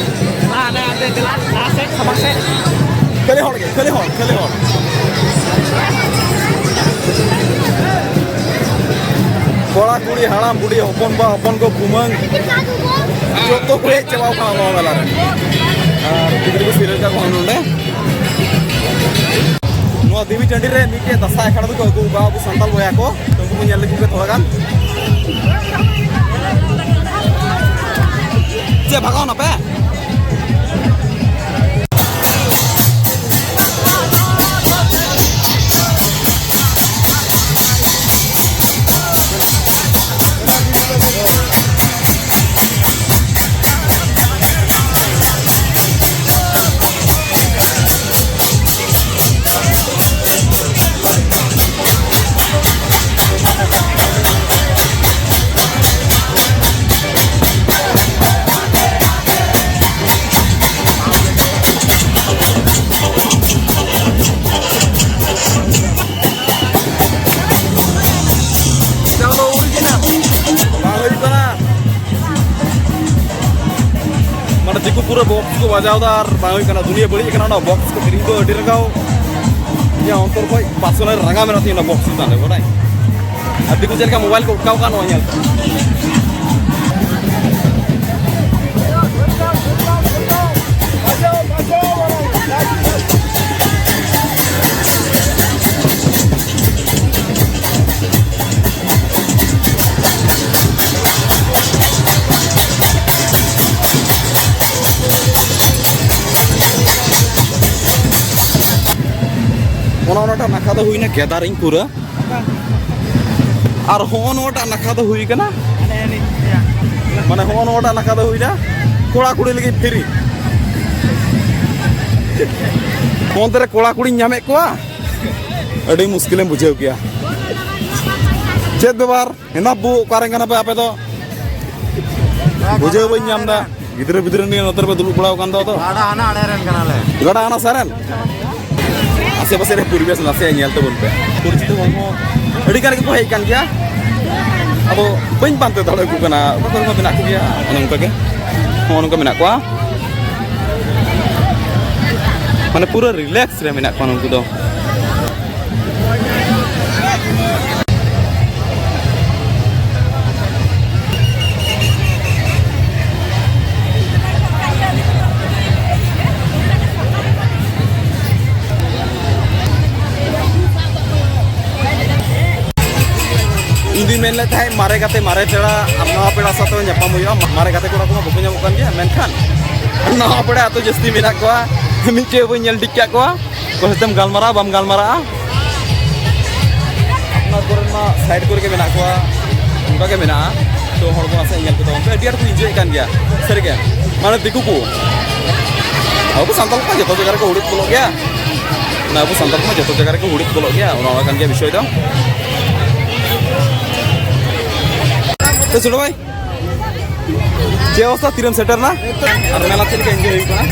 ᱢᱟ, ᱦᱟᱱᱮ ᱦᱟᱱᱛᱮ ᱪᱟᱞᱟᱜ, ᱞᱟᱦᱟ ᱥᱮᱫ, ᱥᱟᱢᱟᱝ ᱥᱮᱫ᱾ ᱠᱷᱟᱹᱞᱤ ᱦᱚᱲ ᱜᱮ, ᱠᱷᱟᱹᱞᱤ ᱦᱚᱲ, ᱠᱷᱟᱹᱞᱤ ᱦᱚᱲ᱾ ᱠᱚᱲᱟ, ᱠᱩᱲᱤ, ᱦᱟᱲᱟᱢ, ᱵᱩᱰᱷᱤ, ᱦᱚᱯᱚᱱ ᱵᱟ, ᱦᱚᱯᱚᱱ ᱜᱚ, ᱠᱩᱢᱟᱹᱝ, ᱡᱚᱛᱚ ᱠᱚ ᱦᱮᱡ ᱪᱟᱵᱟᱣ ᱠᱟᱱᱟ ᱱᱚᱣᱟ ᱢᱮᱞᱟ ᱨᱮ᱾ ᱟᱨ ᱜᱤᱫᱽᱨᱟᱹ ᱠᱚ ᱥᱮᱨᱮᱧ ᱠᱟᱜ ᱠᱚ ᱱᱚᱰᱮ᱾ ᱱᱚᱣᱟ ᱫᱮᱵᱤ ᱴᱟᱺᱰᱤ ᱨᱮ ᱢᱤᱫᱴᱮᱡ ᱫᱟᱸᱥᱟᱭ ᱟᱠᱷᱲᱟ ᱫᱚᱠᱚ ᱟᱹᱜᱩ ᱠᱟᱜᱼᱟ ᱟᱵᱚ ᱥᱟᱱᱛᱟᱲ ᱵᱚᱭᱦᱟ ᱠᱚ᱾ ᱛᱚ, ᱩᱱᱠᱩ ᱠᱚ ᱧᱮᱞ ᱞᱟᱹᱜᱤᱫ ᱜᱮ ᱛᱷᱚᱲᱟ ᱜᱟᱱ᱾ ᱪᱮᱫ, ᱵᱷᱟᱜᱟᱣ ᱱᱟᱯᱮ? ᱵᱟᱝ ᱦᱩᱭᱩᱜ ᱠᱟᱱᱟ᱾ ᱢᱟᱱᱮ ᱫᱤᱠᱩ ᱯᱩᱨᱟᱹ ᱵᱚᱠᱥ ᱠᱚ ᱵᱟᱡᱟᱣ ᱮᱫᱟ ᱟᱨ ᱵᱟᱝ ᱦᱩᱭᱩᱜ ᱠᱟᱱᱟ᱾ ᱫᱩᱱᱤᱭᱟᱹ ᱵᱟᱹᱲᱤᱡ ᱟᱠᱟᱱᱟ, ᱚᱱᱟ ᱵᱚᱠᱥ ᱠᱚ ᱠᱤᱨᱤᱧ ᱫᱚ ᱟᱹᱰᱤ ᱨᱟᱸᱜᱟᱣ᱾ ᱤᱧᱟᱹᱜ ᱚᱱᱛᱚᱨ ᱠᱷᱚᱡ personal ᱨᱟᱸᱜᱟᱣ ᱢᱮᱱᱟᱜ ᱛᱤᱧᱟᱹ ᱚᱱᱟ ᱵᱚᱠᱥ ᱪᱮᱛᱟᱱ ᱨᱮ, ᱵᱟᱰᱟᱭ? ᱟᱨ ᱫᱤᱠᱩ ᱪᱮᱫ ᱞᱮᱠᱟ ᱢᱳᱵᱟᱭᱤᱞ ᱠᱚ ᱚᱴᱠᱟᱣ ᱠᱟᱜ, ᱱᱚᱣᱟ ᱧᱮᱞ ᱯᱮ᱾ ᱚᱱᱟ ᱚᱱᱟᱴᱟᱜ ᱱᱟᱠᱷᱟ ᱫᱚ ᱦᱩᱭᱱᱟ ᱜᱮᱫᱟᱨᱤᱝ ᱯᱩᱨᱟᱹ᱾ ᱟᱨ ᱦᱚᱸᱜᱼᱚ ᱱᱚᱣᱟᱴᱟᱜ ᱱᱟᱠᱷᱟ ᱫᱚ ᱦᱩᱭ ᱠᱟᱱᱟ, ᱢᱟᱱᱮ ᱦᱚᱸᱜᱼᱚ ᱱᱚᱣᱟᱴᱟᱜ ᱱᱟᱠᱷᱟ ᱫᱚ ᱦᱩᱭᱱᱟ ᱠᱚᱲᱟ ᱠᱩᱲᱤ ᱞᱟᱹᱜᱤᱫ ᱯᱷᱤᱨᱤ᱾ ᱚᱱᱛᱮ ᱨᱮ ᱠᱚᱲᱟ ᱠᱩᱲᱤᱧ ᱧᱟᱢᱮᱫ ᱠᱚᱣᱟ, ᱟᱹᱰᱤ ᱢᱩᱥᱠᱤᱞᱮᱢ ᱵᱩᱡᱷᱟᱹᱣ ᱠᱮᱭᱟ᱾ ᱪᱮᱫ ᱵᱮᱯᱟᱨ? ᱦᱮᱱᱟ ᱵᱩ, ᱚᱠᱟᱨᱮᱱ ᱠᱟᱱᱟ ᱯᱮ ᱟᱯᱮ ᱫᱚ? ᱵᱩᱡᱷᱟᱹᱣ ᱵᱟᱹᱧ ᱧᱟᱢ ᱮᱫᱟ᱾ ᱜᱤᱫᱽᱨᱟᱹ ᱯᱤᱫᱽᱨᱟᱹ ᱱᱤᱭᱟᱹ ᱱᱚᱛᱮ ᱨᱮᱯᱮ ᱫᱩᱲᱩᱵ ᱵᱟᱲᱟᱣ ᱟᱠᱟᱱ ᱫᱚ ᱟᱫᱚ᱾ ᱜᱟᱰᱟ ᱦᱟᱱᱟ ᱟᱲᱮ ᱨᱮᱱ ᱠᱟᱱᱟᱞᱮ᱾ ᱜᱟᱰᱟ ᱦᱟᱱᱟ ᱥᱟ ᱨᱮᱱ? ᱟᱥᱮ ᱯᱟᱥᱮ ᱨᱮ ᱯᱚᱨᱤᱵᱮᱥ ᱱᱟᱥᱮᱭᱟᱜ ᱧᱮᱞ ᱛᱟᱵᱚᱱ ᱯᱮ᱾ ᱯᱚᱨᱤᱪᱤᱛ ᱦᱚᱲ ᱦᱚᱸ ᱟᱹᱰᱤ ᱜᱟᱱ ᱜᱮᱠᱚ ᱦᱮᱡ ᱟᱠᱟᱱ ᱜᱮᱭᱟ᱾ ᱟᱫᱚ ᱵᱟᱹᱧ ᱯᱟᱱᱛᱮ ᱫᱟᱲᱮ ᱟᱠᱚ ᱠᱟᱱᱟ᱾ ᱚᱠᱟ ᱠᱚᱨᱮ ᱠᱚ ᱢᱮᱱᱟᱜ ᱠᱚᱜᱮᱭᱟ, ᱚᱱᱮ ᱚᱱᱠᱟ ᱜᱮ᱾ ᱦᱚᱸ, ᱱᱚᱝᱠᱟ ᱢᱮᱱᱟᱜ ᱠᱚᱣᱟ᱾ ᱢᱟᱱᱮ ᱯᱩᱨᱟᱹ ᱨᱤᱞᱮᱠᱥ ᱨᱮ ᱢᱮᱱᱟᱜ ᱠᱚᱣᱟ ᱱᱩᱠᱩ ᱫᱚ᱾ ᱤᱧ ᱫᱩᱧ ᱢᱮᱱ ᱞᱮᱫ ᱛᱟᱦᱮᱸᱫ ᱢᱟᱨᱮ ᱜᱟᱛᱮ, ᱢᱟᱨᱮ ᱯᱮᱲᱟ ᱟᱨ ᱱᱟᱣᱟ ᱯᱮᱲᱟ ᱥᱟᱶᱛᱮ ᱧᱟᱯᱟᱢ ᱦᱩᱭᱩᱜᱼᱟ᱾ ᱢᱟᱨᱮ ᱜᱟᱛᱮ ᱠᱚᱲᱟ ᱠᱚᱢᱟ ᱵᱟᱠᱚ ᱧᱟᱢᱚᱜ ᱠᱟᱱ ᱜᱮᱭᱟ, ᱢᱮᱱᱠᱷᱟᱱ ᱱᱟᱣᱟ ᱯᱮᱲᱟ ᱮᱛᱚ ᱡᱟᱹᱥᱛᱤ ᱢᱮᱱᱟᱜ ᱠᱚᱣᱟ, ᱢᱤᱫᱴᱮᱡ ᱵᱟᱹᱧ ᱧᱮᱞ ᱴᱷᱤᱠ ᱠᱟᱜ ᱠᱚᱣᱟ᱾ ᱚᱠᱚᱭ ᱥᱟᱛᱮᱢ ᱜᱟᱞᱢᱟᱨᱟᱜᱼᱟ, ᱵᱟᱢ ᱜᱟᱞᱢᱟᱨᱟᱜᱼᱟ᱾ ᱟᱯᱱᱟᱨ ᱠᱚᱨᱮᱱ ᱢᱟ ᱥᱟᱭᱤᱰ ᱠᱚᱨᱮ ᱜᱮ ᱢᱮᱱᱟᱜ ᱠᱚᱣᱟ, ᱚᱱᱠᱟ ᱜᱮ ᱢᱮᱱᱟᱜᱼᱟ᱾ ᱛᱚ, ᱦᱚᱲ ᱠᱚ ᱱᱟᱥᱮ ᱧᱮᱞ ᱠᱚ ᱛᱟᱵᱚᱱ ᱯᱮ, ᱟᱹᱰᱤ ᱟᱸᱴ ᱠᱚ ᱤᱱᱡᱚᱭᱮᱫ ᱠᱟᱱ ᱜᱮᱭᱟ᱾ ᱥᱟᱹᱨᱤ ᱜᱮ, ᱢᱟᱱᱮ ᱫᱤᱠᱩ ᱠᱚ, ᱟᱵᱚ ᱥᱟᱱᱛᱟᱲ ᱠᱚᱢᱟ ᱡᱚᱛᱚ ᱡᱟᱭᱜᱟ ᱨᱮᱠᱚ ᱦᱩᱲᱤᱫ ᱵᱚᱞᱚᱜ ᱜᱮᱭᱟ᱾ ᱢᱟᱱᱮ ᱟᱵᱚ ᱥᱟᱱᱛᱟᱲ ᱠᱚᱢᱟ ᱡᱚᱛᱚ ᱡᱟᱭᱜᱟ ᱨᱮᱠᱚ ᱦᱩᱲᱤᱫ ᱵᱚᱞᱚᱜ ᱜᱮᱭᱟ, ᱚᱱᱟ ᱚᱱᱟ ᱠᱟᱱ ᱜᱮᱭᱟ ᱵᱤᱥᱚᱭ ᱫᱚ᱾ ᱛᱚ, ᱪᱷᱳᱴᱳ ᱵᱷᱟᱭ, ᱪᱮᱫ ᱚᱵᱚᱥᱛᱟ, ᱛᱤᱨᱮᱢ ᱥᱮᱴᱮᱨ ᱮᱱᱟ? ᱟᱨ ᱢᱮᱞᱟ ᱪᱮᱫ ᱞᱮᱠᱟ ᱤᱱᱡᱚᱭ ᱦᱩᱭᱩᱜ ᱠᱟᱱᱟ?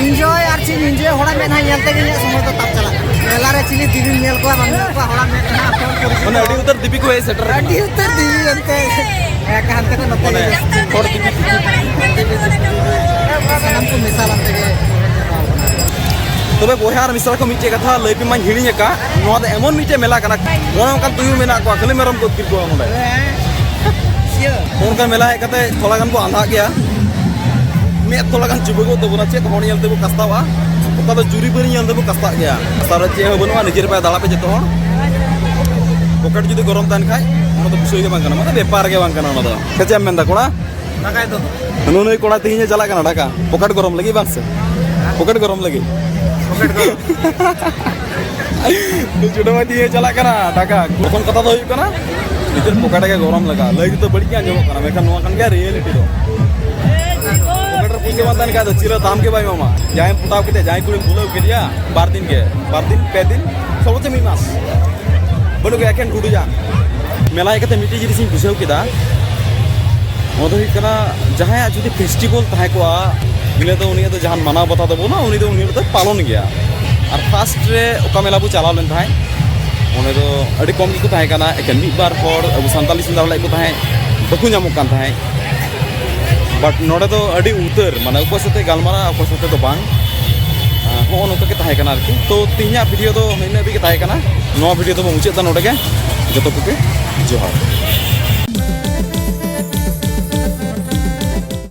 ᱤᱱᱡᱚᱭ ᱟᱨ ᱪᱮᱫ ᱤᱱᱡᱚᱭ, ᱦᱚᱲᱟᱜ ᱢᱮᱫ ᱦᱟᱸᱜ ᱧᱮᱞ ᱛᱮᱜᱮ ᱤᱧᱟᱹᱜ ᱥᱚᱢᱚᱭ ᱫᱚ ᱛᱟᱵ ᱪᱟᱞᱟᱜ ᱠᱟᱱᱟ᱾ ᱢᱮᱞᱟ ᱨᱮ ᱪᱤᱞᱤ ᱫᱤᱫᱤᱢ ᱧᱮᱞ ᱠᱚᱣᱟ, ᱵᱟᱢ ᱧᱮᱞ ᱠᱚᱣᱟ, ᱦᱚᱲᱟᱜ ᱢᱮᱫ ᱦᱟᱸᱜ ᱯᱷᱳᱱ ᱠᱚᱨᱮ ᱢᱟᱱᱮ ᱟᱹᱰᱤ ᱩᱛᱟᱹᱨ ᱫᱤᱵᱤ ᱠᱚ ᱦᱮᱡ ᱥᱮᱴᱮᱨ ᱟᱠᱟᱱᱟ᱾ ᱟᱹᱰᱤ ᱩᱛᱟᱹᱨ ᱫᱤᱵᱤ ᱮᱱᱛᱮ᱾ ᱦᱮᱸ, ᱦᱟᱱᱛᱮ ᱠᱷᱚᱱ ᱱᱚᱛᱮ ᱢᱟᱱᱮ ᱜᱮ ᱡᱟᱹᱥᱛᱤ᱾ ᱦᱚᱲ ᱫᱤᱵᱤ ᱫᱤᱵᱤ᱾ ᱥᱟᱱᱟᱢ ᱠᱚ ᱢᱮᱥᱟ ᱞᱮᱱ ᱛᱮᱜᱮ᱾ ᱛᱚᱵᱮ ᱵᱚᱭᱦᱟ ᱟᱨ ᱢᱤᱥᱨᱟ ᱠᱚ ᱢᱤᱫᱴᱮᱡ ᱠᱟᱛᱷᱟ ᱞᱟᱹᱭ ᱯᱮ ᱢᱟᱧ ᱦᱤᱲᱤᱧ ᱟᱠᱟᱫ, ᱱᱚᱣᱟ ᱫᱚ ᱮᱢᱚᱱ ᱢᱤᱫᱴᱮᱡ ᱢᱮᱞᱟ ᱠᱟᱱᱟ, ᱚᱱᱮ ᱚᱱᱠᱟᱱ ᱛᱩᱭᱩ ᱢᱮᱱᱟᱜ ᱠᱚᱣᱟ, ᱠᱷᱟᱹᱞᱤ ᱢᱮᱨᱚᱢ ᱠᱚ ᱟᱹᱛᱠᱤᱨ ᱠᱚᱣᱟ ᱱᱚᱰᱮ᱾ ᱦᱮᱸ᱾ ᱤᱭᱟᱹ᱾ ᱚᱱᱠᱟᱱ ᱢᱮᱞᱟ ᱦᱮᱡ ᱠᱟᱛᱮ ᱛᱷᱚᱲᱟ ᱜᱟᱱ ᱵᱚ ᱟᱸᱫᱷᱟᱜ ᱜᱮᱭᱟ, ᱢᱮᱫ ᱛᱷᱚᱲᱟ ᱜᱟᱱ ᱪᱩᱵᱟᱹᱜᱚᱜ ᱛᱟᱵᱚᱱᱟ, ᱪᱮᱫ ᱦᱚᱲ ᱧᱮᱞ ᱛᱮᱵᱚ ᱠᱟᱥᱛᱟᱣᱟ, ᱚᱠᱟ ᱫᱚ ᱡᱩᱨᱤ ᱵᱟᱹᱨᱤ ᱧᱮᱞ ᱛᱮᱵᱚ ᱠᱟᱥᱛᱟᱜ ᱜᱮᱭᱟ᱾ ᱠᱟᱥᱛᱟᱣ ᱨᱮ ᱪᱮᱫ ᱦᱚᱸ ᱵᱟᱹᱱᱩᱜᱼᱟ, ᱱᱤᱡᱮᱨ ᱯᱟᱭᱮ ᱫᱟᱬᱟ ᱯᱮ ᱡᱚᱛᱚ ᱦᱚᱲ᱾ ᱯᱚᱠᱮᱴ ᱡᱩᱫᱤ ᱜᱚᱨᱚᱢ ᱛᱟᱦᱮᱱ ᱠᱷᱟᱡ, ᱚᱱᱟ ᱫᱚ ᱵᱤᱥᱚᱭ ᱜᱮ ᱵᱟᱝ ᱠᱟᱱᱟ, ᱢᱟᱱᱮ ᱵᱮᱯᱟᱨ ᱜᱮ ᱵᱟᱝ ᱠᱟᱱᱟ ᱚᱱᱟ ᱫᱚ᱾ ᱥᱮ ᱪᱮᱫ ᱮᱢ ᱢᱮᱱᱫᱟ ᱠᱚᱲᱟ? ᱱᱩᱭ ᱱᱩᱭ ᱠᱚᱲᱟ ᱛᱮᱦᱮᱧ ᱮ ᱪᱟᱞᱟᱜ ᱠᱟᱱᱟ ᱰᱷᱟᱠᱟ, ᱯᱚᱠᱮᱴ ᱜᱚᱨᱚᱢ ᱞᱟᱹᱜᱤᱫ ᱵᱟᱝ ᱥᱮ? ᱯᱚᱠᱮᱴ ᱜᱚᱨᱚᱢ ᱞᱟᱹᱜᱤᱫ᱾ ᱯᱚᱠᱮᱴ ᱜᱚᱨᱚᱢ᱾ ᱪᱷᱳᱴᱳ ᱵᱷᱟᱭ ᱫᱤᱭᱮ ᱪᱟᱞᱟᱜ ᱠᱟᱱᱟ ᱴᱟᱠᱟ᱾ ᱯᱨᱚᱛᱷᱚᱢ ᱠᱟᱛᱷᱟ ᱫᱚ ᱦᱩᱭᱩᱜ ᱠᱟᱱᱟ, ᱱᱤᱡᱮᱨ ᱯᱚᱠᱮᱴ ᱜᱮ ᱜᱚᱨᱚᱢ ᱞᱟᱜᱟᱜᱼᱟ᱾ ᱞᱟᱹᱭ ᱛᱮᱫᱚ ᱵᱟᱹᱲᱤᱡ ᱜᱮ ᱟᱸᱡᱚᱢᱚᱜ ᱠᱟᱱᱟ, ᱢᱮᱱᱠᱷᱟᱱ ᱱᱚᱣᱟ ᱠᱟᱱ ᱜᱮᱭᱟ ᱨᱤᱭᱮᱞᱤᱴᱤ ᱫᱚ᱾ ᱯᱚᱠᱮᱴ ᱨᱮ ᱯᱩᱭᱥᱟᱹ ᱵᱟᱝ ᱛᱟᱦᱮᱱ ᱠᱷᱟᱱ ᱫᱚ ᱪᱮᱫ ᱨᱮ ᱫᱟᱢ ᱜᱮ ᱵᱟᱭ ᱮᱢᱟᱢᱟ᱾ ᱡᱟᱦᱟᱸᱭᱮᱢ ᱯᱚᱴᱟᱣ ᱠᱮᱫᱮᱭᱟ, ᱡᱟᱦᱟᱸᱭ ᱠᱩᱲᱤᱢ ᱵᱷᱩᱞᱟᱹᱣ ᱠᱮᱫᱮᱭᱟ, ᱵᱟᱨ ᱫᱤᱱ ᱜᱮ, ᱵᱟᱨ ᱫᱤᱱ, ᱯᱮ ᱫᱤᱱ, ᱥᱚᱨᱵᱚᱪᱪᱚ ᱢᱤᱫ ᱢᱟᱥ᱾ ᱵᱟᱹᱱᱩᱜ ᱜᱮ, ᱮᱠᱮᱱ ᱜᱩᱰᱩ ᱡᱟᱝ᱾ ᱢᱮᱞᱟ ᱦᱮᱡ ᱠᱟᱛᱮ ᱢᱤᱫᱴᱮᱡ ᱡᱤᱱᱤᱥᱤᱧ ᱵᱩᱡᱷᱟᱹᱣ ᱠᱮᱫᱟ, ᱚᱱᱟ ᱫᱚ ᱦᱩᱭᱩᱜ ᱠᱟᱱᱟ, ᱡᱟᱦᱟᱸᱭᱟᱜ ᱡᱩᱫᱤ ᱯᱷᱮᱥᱴᱤᱵᱷᱟᱞ ᱛᱟᱦᱮᱸ ᱠᱚᱜᱼᱟ, ᱤᱱᱟᱹ ᱫᱚ ᱩᱱᱤᱭᱟᱜ ᱫᱚ ᱡᱟᱦᱟᱱ ᱢᱟᱱᱟᱣ ᱵᱟᱛᱟᱣ ᱫᱚ ᱵᱟᱹᱱᱩᱜᱼᱟ, ᱩᱱᱤ ᱫᱚ ᱩᱱᱤ ᱫᱚ ᱯᱟᱞᱚᱱ ᱜᱮᱭᱟ᱾ ᱟᱨ ᱯᱷᱟᱥᱴ ᱨᱮ ᱚᱠᱟ ᱢᱮᱞᱟ ᱵᱚ ᱪᱟᱞᱟᱣ ᱞᱮᱱ ᱛᱟᱦᱮᱸᱫ, ᱚᱸᱰᱮ ᱫᱚ ᱟᱹᱰᱤ ᱠᱚᱢ ᱜᱮᱠᱚ ᱛᱟᱦᱮᱸ ᱠᱟᱱᱟ, ᱮᱠᱮᱱ ᱢᱤᱫ ᱵᱟᱨ ᱦᱚᱲ ᱟᱵᱚ ᱥᱟᱱᱛᱟᱞᱤ ᱥᱤᱞᱫᱟᱹ ᱞᱮᱫ ᱠᱚ ᱛᱟᱦᱮᱸᱫ, ᱵᱟᱠᱚ ᱧᱟᱢᱚᱜ ᱠᱟᱱ ᱛᱟᱦᱮᱸᱫ᱾ ᱵᱟᱴ ᱱᱚᱰᱮ ᱫᱚ ᱟᱹᱰᱤ ᱩᱛᱟᱹᱨ, ᱢᱟᱱᱮ ᱚᱠᱚᱭ ᱥᱟᱛᱮ ᱜᱟᱞᱢᱟᱨᱟᱣ, ᱚᱠᱚᱭ ᱥᱟᱛᱮ ᱫᱚ ᱵᱟᱝ᱾ ᱟᱸ, ᱦᱚᱸᱜᱼᱚ ᱱᱚᱝᱠᱟ ᱜᱮ ᱛᱟᱦᱮᱸ ᱠᱟᱱᱟ ᱟᱨᱠᱤ᱾ ᱛᱚ ᱛᱮᱦᱮᱧᱟᱜ ᱵᱷᱤᱰᱤᱭᱳ ᱫᱚ ᱤᱱᱟᱹᱜ ᱦᱟᱹᱵᱤᱡ ᱜᱮ ᱛᱟᱦᱮᱸ ᱠᱟᱱᱟ᱾ ᱱᱚᱣᱟ ᱵᱷᱤᱰᱤᱭᱳ ᱫᱚᱵᱚᱱ ᱢᱩᱪᱟᱹᱫ ᱮᱫᱟ ᱱᱚᱰᱮ ᱜᱮ᱾ ᱡᱚᱛᱚ ᱠᱚᱜᱮ ᱡᱚᱦᱟᱨ᱾